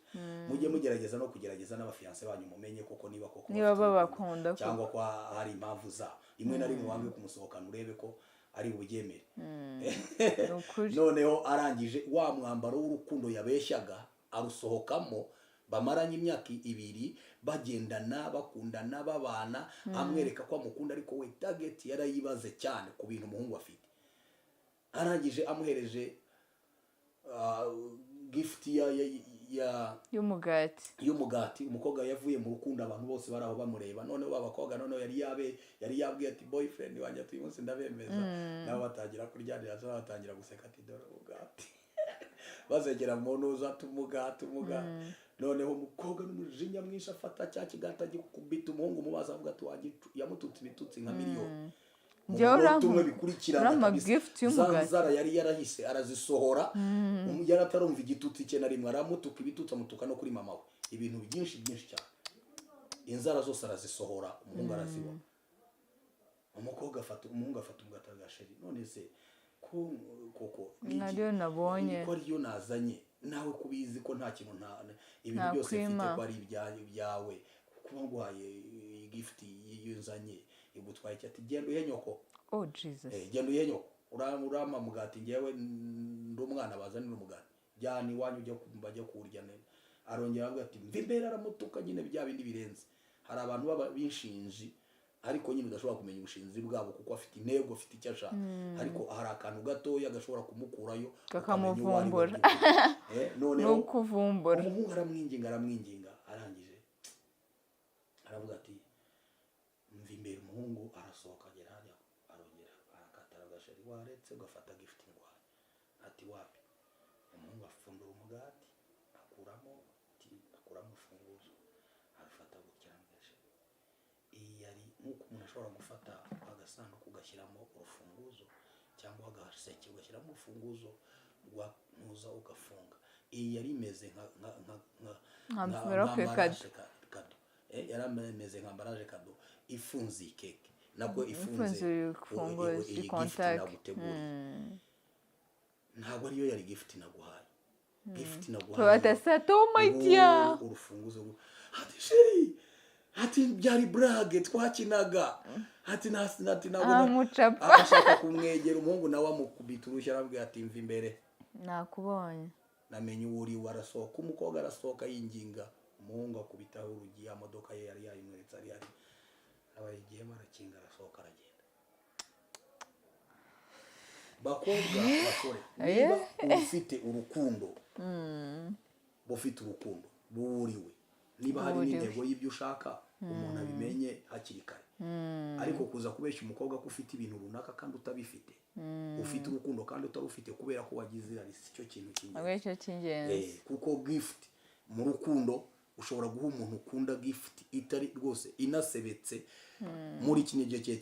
Mujye mugerageza no kugerageza n'abafiancé banyu, mumenye koko niba koko Niba bafite urukundo, babakunda koko. cyangwa ko hari impamvu zabo. Rimwe na rimwe wange kumusohokana, urebe ko ari bubyemere. Ni ukuri. Noneho arangije, wa mwambaro w'urukundo yabeshyaga arusohokamo. Bamaranye imyaka 2 bagendana, bakundana, babana, amwereka ko amukunda, ariko we target yarayibaze cyane ku bintu umuhungu afite. Arangije amuhereje gift ya Y'umugati. y'umugati. Umukobwa yavuye mu rukundo, abantu bose bari aho bamureba. Noneho babakobwa, noneho yari yabwiye ati: "Boyfriend wanjye, ati uyu munsi ndabemeza." Nabo batangira kuryanira, batangira guseka, ati: "Dore umugati." Bazegera mu ntuza, ati: "Umugati, umugati." Noneho umukobwa n'umujinya mwinshi afata cya kigati, agikubita umuhungu mu maso, avuga ati: "Wagicu." Yamututse ibitutsi nka miliyoni mu Njyewe munota umwe bikurikirana urampa kabisa. gift Za y'umugati. nzara yari yarahise arazisohora. Yari atarumva igitutsi cye na rimwe. Aramutuka ibitutsi, amutuka no kuri mama we, ibintu byinshi byinshi cyane. Inzara zose arazisohora, umuhungu arazibona. Umukobwa afata, umuhungu afata umugati, aga: "Chéri, none se ko koko ni iki?" Nariyo nabonye. Ko ariyo nazanye, nawe kubizi ko nta kintu, nta ibintu byose mfite Nakwima. ko ari ibyawe, kuba nguhaye iyi gift iyo nzanye igutwaye iki? Ati: "Genda uhe nyoko." Oh Jesus. "Genda uhe nyoko. Urampa mugati? Ngewe ndi umwana bazanira umugati? Jyana iwanyu ujye bajye kuwurya neza." Arongera aravuga ati: "Mva imbere." Aramutuka nyine bya bindi birenze. Hari abantu baba b'inshinji, ariko nyine udashobora kumenya ubushinzi bwabo, kuko afite intego, afite icyo ashaka, ariko hari akantu gatoya gashobora kumukurayo, ukamenya uwo ari we Kakamuvumbura. by'ukuri. Ni Noneho ukuvumbura. umuhungu aramwinginga, aramwinginga, arangije aravuga ati: "Mva imbere." Umuhungu arasohoka, agera hariya, arongera arakata, aravuga: "Chéri, waretse ugafata gift ndwaye?" Ati: "Wapi." Umuhungu afundura umugati, akuramo, ati, akuramo urufunguzo, arufata gutya, aramubwira: "Chéri, iyi yari nk'uko umuntu ashobora gufata agasanduku ugashyiramo urufunguzo, cyangwa agaseke ugashyiramo urufunguzo rwa ntuza ugafunga. Iyi yari imeze nka Nka envelope nka cadeau. emballage cadeau. Yari imeze nka emballage cadeau ifunze iyi keke, nabwo ifunze Ifunze urufunguzo, iyi gift contact. naguteguriye. Ntabwo ariyo yari gift naguhaye. Gift naguhaye Tubatasa, oh my dear. Urufunguzo." Ati: "Chéri," ati, "byari blague twakinaga." Ati ati ntabwo Amucapa. Ashaka kumwegera, umuhungu nawe amukubita urushyi, arabwira ati: "Mva imbere." Nakubonye. "Namenye uwo uri we." Arasohoka, umukobwa arasohoka yinginga, umuhungu akubitaho urugi. Ya modoka ye yari yayimweretse, ari hari aba yigiyemo, arakinga, arasohoka, aragenda. Bakobwa, basore, niba ufite urukundo, ufite urukundo buriwe, niba hari Buriwe. n'intego y'ibyo ushaka, umuntu abimenye hakiri kare. Ariko kuza kubeshya umukobwa ko ufite ibintu runaka kandi utabifite, ufite urukundo kandi utarufite kubera ko wagize irari, si cyo kintu cy'ingenzi. Ntabwo aricyo cy'ingenzi. Kuko gift mu rukundo, ushobora guha umuntu ukunda gift itari rwose inasebetse. Muri kino gihe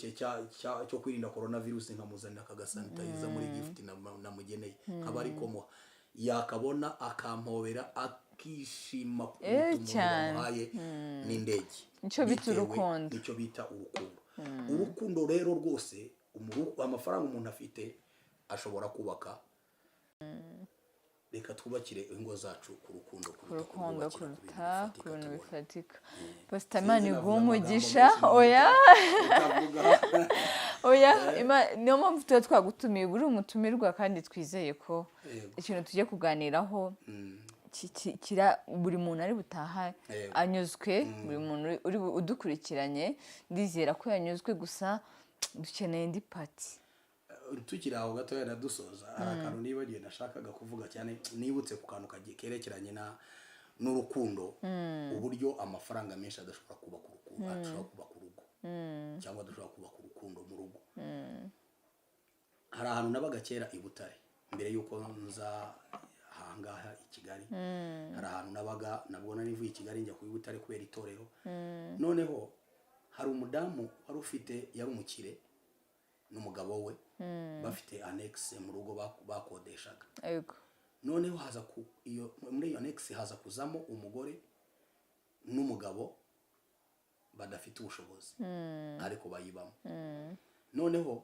cyo kwirinda corona virus, nkamuzanira aka gasanitizer muri gift namugeneye, nkaba ariko muha, yakabona akampobera, akishima kuruta umuntu bamuhaye n'indege. Nicyo bita Bitewe urukundo. nicyo bita urukundo. Urukundo rero rwose, amafaranga umuntu afite ashobora kubaka. Reka twubakire ingo zacu ku rukundo Ku kuruta rukundo kurwubakira ku bintu kuruta ku bifatika bintu tubona. bifatika. Pasita, Sinzi, Imana navuze iguhe amagambo umugisha. menshi. Oya. Utavuga. Oya, niyo mpamvu tuba twagutumiye, uri umutumirwa, kandi twizeye ko ikintu tugiye kuganiraho buri muntu ari butaha anyuzwe. Buri muntu uri udukurikiranye, ndizera ko yanyuzwe. Gusa dukeneye indi part. Tukiri aho gatoya nadusoza, hari akantu nibagiwe nashakaga kuvuga cyane, nibutse ku kantu kerekeranye na n'urukundo, uburyo amafaranga menshi adashobora kubaka urukundo, adashobora kubaka urugo cyangwa adashobora kubaka urukundo mu rugo. Hari ahantu nabaga kera i Butare mbere y'uko nza ahangaha i Kigali. Hari ahantu nabaga, nabwo nari mvuye i Kigali njya ku Butare kubera itorero. Noneho hari umudamu wari ufite, yari umukire, n'umugabo we bafite annexe mu rugo bakodeshaga. Noneho haza ku iyo muri iyo annexe haza kuzamo umugore n'umugabo badafite ubushobozi, ariko bayibamo. Noneho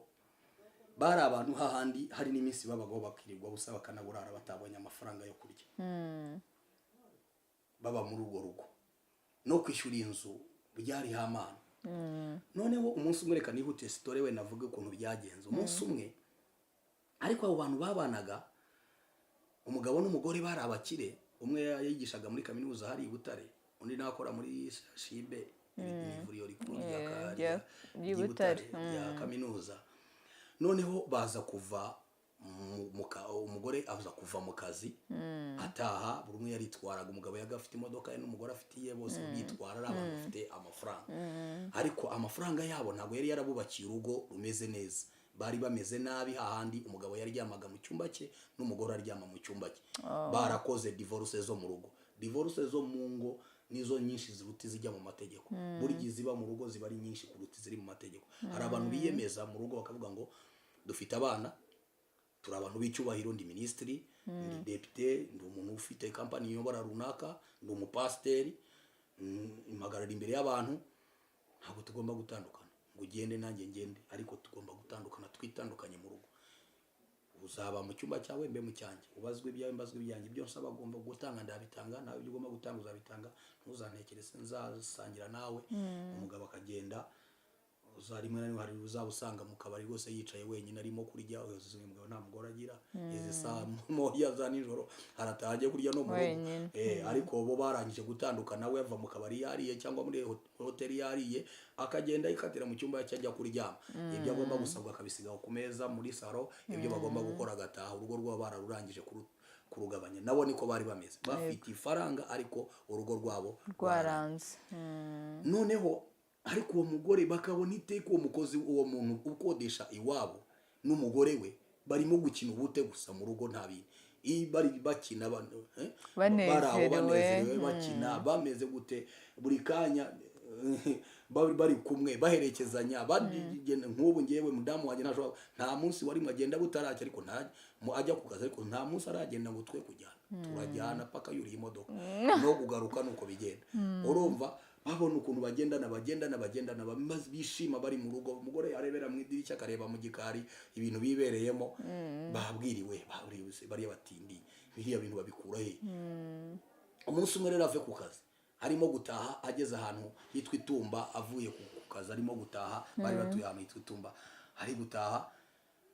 bari abantu hahandi hari n'iminsi babagaho bakirirwa busa, bakanaburara batabonye amafaranga yo kurya. Baba muri urwo rugo, no kwishyura inzu byari hamana. Noneho umunsi umwe, reka nihute story we navuge ukuntu byagenze. Umunsi umwe ariko, abo bantu babanaga, umugabo n'umugore, bari abakire. Umwe yigishaga muri kaminuza hari i Butare, undi nawe akora muri CHUB, ivuriro rikuru ry'i ry'i Butare. Butare, rya kaminuza. Noneho baza kuva umugore aza kuva mu kazi ataha. Buri umwe yaritwaraga, umugabo yaga afite imodoka ye n'umugore afite iye, bose bitwara, ari abantu bafite amafaranga, ariko amafaranga yabo ntabwo yari yarabubakiye urugo rumeze neza. Bari bameze nabi, hahandi umugabo yaryamaga mu cyumba cye n'umugore aryama mu cyumba cye. Barakoze divorce zo mu rugo. Divorce zo mu ngo nizo nyinshi ziruta izijya mu mategeko. Buri gihe iziba mu rugo ziba ari nyinshi kuruta iziri mu mategeko. Hari abantu biyemeza mu rugo bakavuga ngo dufite abana, turi abantu b'icyubahiro, ndi minisitiri, ndi depite, ndi umuntu ufite kampani iyobora runaka, ndi umupasiteri, mpagarara imbere y'abantu, ntabwo tugomba gutandukana ngo ugende nanjye ngende, ariko tugomba gutandukana twitandukanye mu rugo. Uzaba mu cyumba cyawe, mbe mu cyanjye, ubazwe ibyawe, mbazwe ibyanjye, ibyo nsaba agomba gutanga ndabitanga, nawe ibyo ugomba gutanga uzabitanga, ntuzantekereze nzasangira nawe. Umugabo akagenda, uza rimwe na rimwe hari uzaba usanga mu kabari rwose yicaye wenyine arimo kurya. Uyu mugabo nta mugore agira, izi saa 1 za nijoro arataha ajya kurya no mu rugo. Wenyine. Ariko bo barangije gutandukana, we ava mu kabari yariye cyangwa muri hoteli yariye, akagenda yikatira mu cyumba cye ajya kuryama, ibyo agomba gusabwa akabisiga ku meza muri salo, ibyo bagomba gukora agataha. Urugo rwabo bararurangije kurugabanya. Nabo niko bari bameze, bafite ifaranga ariko urugo rwabo rwaranze. Noneho ariko uwo mugore bakabona iteka uwo mukozi, uwo muntu ukodesha iwabo n'umugore we barimo gukina ubute gusa mu rugo, nta bintu. Iyo bari bakina bari aho Banezerewe. Banezerewe, bakina, bameze gute, buri kanya bari kumwe, baherekezanya, bagenda. Nk'ubu ngewe mudamu wanjye ntashobora, nta munsi wari agenda butaracya, ariko nta ajya ku kazi, ariko nta munsi aragenda ngo twe kujyana. Turajyana paka yuriye imodoka, no kugaruka nuko bigenda. Urumva babona ukuntu bagendana, bagendana, bagendana, bishima bari mu rugo. Umugore arebera mu idirishya, akareba mu gikari ibintu bibereyemo. Babwiriwe, babwiriwe se, bariya batindi biriya bintu babikura he? Umunsi umwe rero ave ku kazi arimo gutaha, ageze ahantu hitwa Itumba, avuye ku kazi arimo gutaha, bari batuye ahantu hitwa Itumba, ari gutaha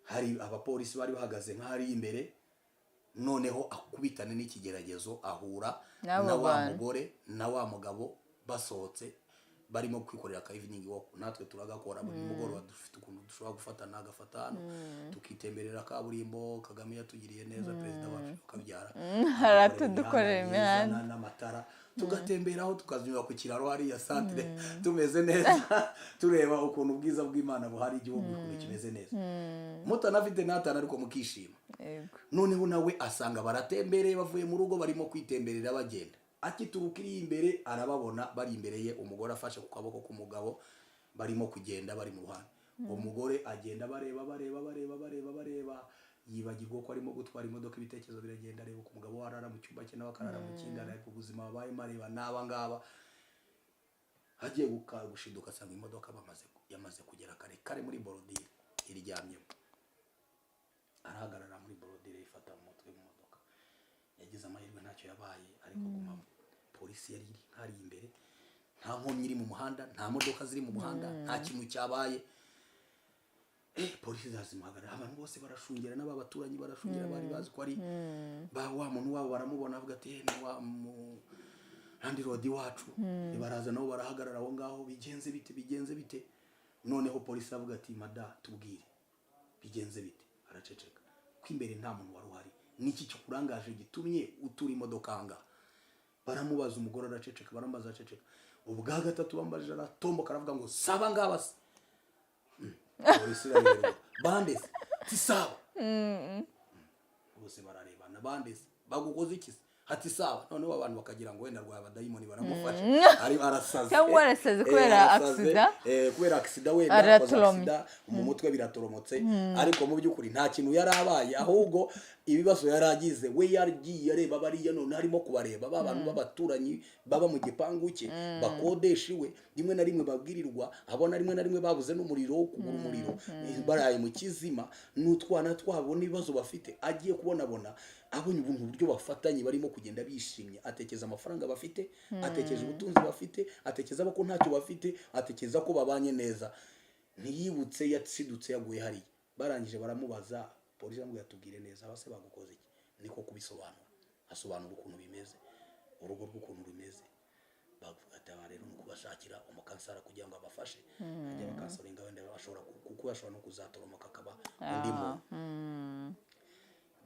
hari abapolisi bari bahagaze nk'ahari imbere. Noneho akubitane n'ikigeragezo, ahura N'abo na wa bantu. mugore na wa mugabo basohotse barimo kwikorera ka evening walk. Natwe turagakora buri mugoroba, dufite ukuntu dushobora gufata agafata hano tukitemberera kaburimbo. Kagame yatugiriye neza, perezida wacu ukabyara. Aratudukorera imihanda. N'amatara, tugatemberaho, tukazinyura ku kiraro hariya santire, tumeze neza, tureba ukuntu ubwiza bw'Imana buhari, igihugu ukuntu kimeze neza, mutanafite n'atanu ariko mukishima. Noneho nawe asanga baratembereye, bavuye mu rugo barimo kwitemberera bagenda. Akituruka iri imbere arababona bari imbere ye, umugore afashe ku kaboko k'umugabo, barimo kugenda bari mu ruhande. Uwo mugore agenda bareba, bareba, bareba, bareba, bareba, yibagirwa ko arimo gutwara imodoka. Ibitekerezo biragenda, areba uko umugabo we arara mu cyumba cye, nawe akarara mu kindi, areba ubuzima babayemo, areba n'aba ngaba. Agiye gushiduka asanga imodoka yamaze kugera kare kare muri borodire, iryamyemo. Arahagarara muri borodire, yifata mu mutwe mu modoka. Yagize amahirwe, ntacyo yabaye, ariko agumamo. Polisi yari iri hari imbere, nta nkomyi iri mu muhanda, nta modoka ziri mu muhanda, nta kintu cyabaye. Polisi zazimuhagarara, abantu bose barashungera, n'aba baturanyi barashungera, bari bazi ko ari ba wa muntu wabo, baramubona, avuga ati: "Eh, ni wa mu landlord wacu." Baraza nabo barahagarara aho ngaho: "Bigenze bite? Bigenze bite?" Noneho polisi aravuga ati: "Mada, tubwire, bigenze bite?" Araceceka. Ko imbere nta muntu wari uhari, niki kikurangaje gitumye utura imodoka aha ngaha? Baramubaza, umugore araceceka, baramubaza, araceceka. Ubwa gatatu bambajije, aratomboka, aravuga ngo: "Saba ngaba se." Polisi irayoberwa: "Bande se?" Ati: "Saba." Bose bararebana: "Bande se? Bagukoze iki se?" Hati: "Saba." Noneho abantu bakagira ngo wenda arwaye abadayimoni, baramufasha, ari arasaze. Cyangwa arasaze kubera Arasaze, accident. Kubera accident wenda akoze Aratoromye. accident mu mutwe, biratoromotse, ariko mu by'ukuri nta kintu yari abaye, ahubwo ibibazo yari agize, we yagiye areba bariya, none harimo kubareba ba bantu b'abaturanyi baba mu gipangu cye, bakodesha iwe, rimwe na rimwe babwirirwa, abona rimwe na rimwe babuze n'umuriro wo kugura umuriro, baraye mu kizima n'utwana twabo n'ibibazo bafite. Agiye kubonabona, abonye ubuntu, uburyo bafatanye, barimo kugenda bishimye, atekereza amafaranga bafite, atekereza ubutunzi bafite, atekereza ko ntacyo bafite, atekereza ko babanye neza, ntiyibutse yasidutse yaguye hariya. Barangije baramubaza, polisi iramubwira: "Tubwire neza, abase bagukoze iki?" Niko kubisobanura, asobanura ukuntu bimeze, urugo rw'ukuntu rumeze. Bavuga ati: "Aba rero ni ukubashakira umucounselor kugira ngo abafashe, ajye abacounselinga, wenda bashobora kuko bashobora no kuzatoromoka akaba undi muntu."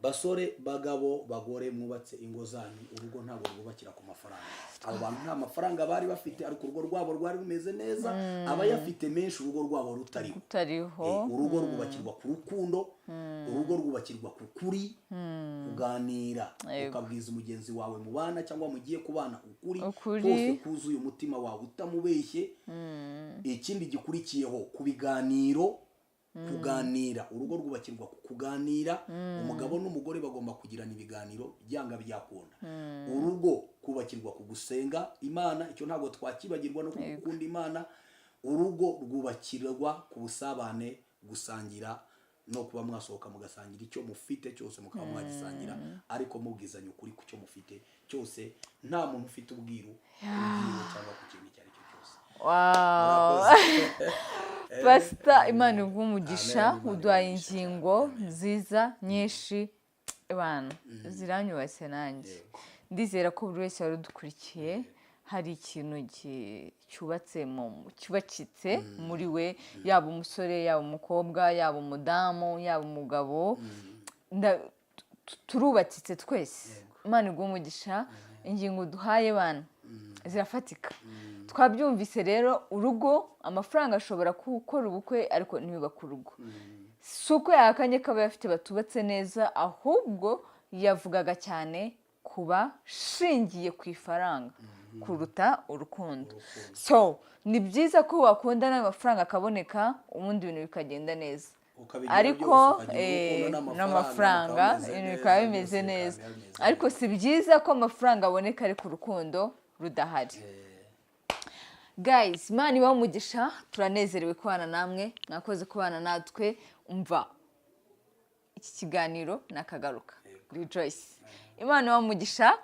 Basore, bagabo, bagore mwubatse ingo zanyu, urugo ntabwo rwubakira ku mafaranga. Abo bantu nta mafaranga bari bafite, ariko urugo rwabo rwari rumeze neza. Abayafite menshi, urugo rwabo rutariho. Rutariho. Urugo rwubakirwa ku rukundo, urugo rwubakirwa ku kuri, kuganira, ukabwiza umugenzi wawe mubana cyangwa mugiye kubana ukuri Ukuri. kose kuzuye umutima wawe, utamubeshye. Ikindi gikurikiyeho, ku biganiro, kuganira. Urugo rwubakirwa ku kuganira. Umugabo n'umugore bagomba kugirana ibiganiro byanga byakunda. Urugo kubakirwa ku gusenga Imana, icyo ntabwo twakibagirwa, no ku gukunda Imana. Urugo rwubakirwa ku busabane, gusangira, no kuba mwasohoka mugasangira icyo mufite cyose, mukaba mwagisangira, ariko mubwizanya ukuri ku cyo mufite cyose. Nta muntu ufite ubwiru ku bwiwe cyangwa ku kintu icyo ari cyo cyose. Murakoze. Pasita, Imana iguhe umugisha. Amen, Imana Uduhaye iguhe umugisha. ingingo nziza nyinshi, abantu ziranyubatse. Nanjye ndizera ko buri wese wari udukurikiye hari ikintu cyubatse mu cyubakitse muri we, yaba umusore, yaba umukobwa, yaba umudamu, yaba umugabo. Turubakitse twese. Imana iguhe umugisha. Ingingo duhaye bana zirafatika, twabyumvise. Rero urugo, amafaranga ashobora gukora ubukwe, ariko ntiyubake urugo. Si uko yahakanye ko abayafite batubatse neza, ahubwo yavugaga cyane kuba shingiye ku ifaranga kuruta urukundo. So ni byiza ko wakunda n'ayo mafaranga akaboneka, ubundi ibintu bikagenda neza. Ukabigira Ariko byose, ukagira urukundo n'amafaranga, n'amafaranga, bikaba ibintu bimeze bikaba neza, bimeze byose neza. bikaba bimeze. Ariko si byiza ko amafaranga aboneka ariko urukundo rudahari. Guys, Imana ibahe umugisha. Turanezerewe kubana namwe, mwakoze kubana natwe. Umva, iki kiganiro nakagaruka. Rejoice, Imana ibahe umugisha.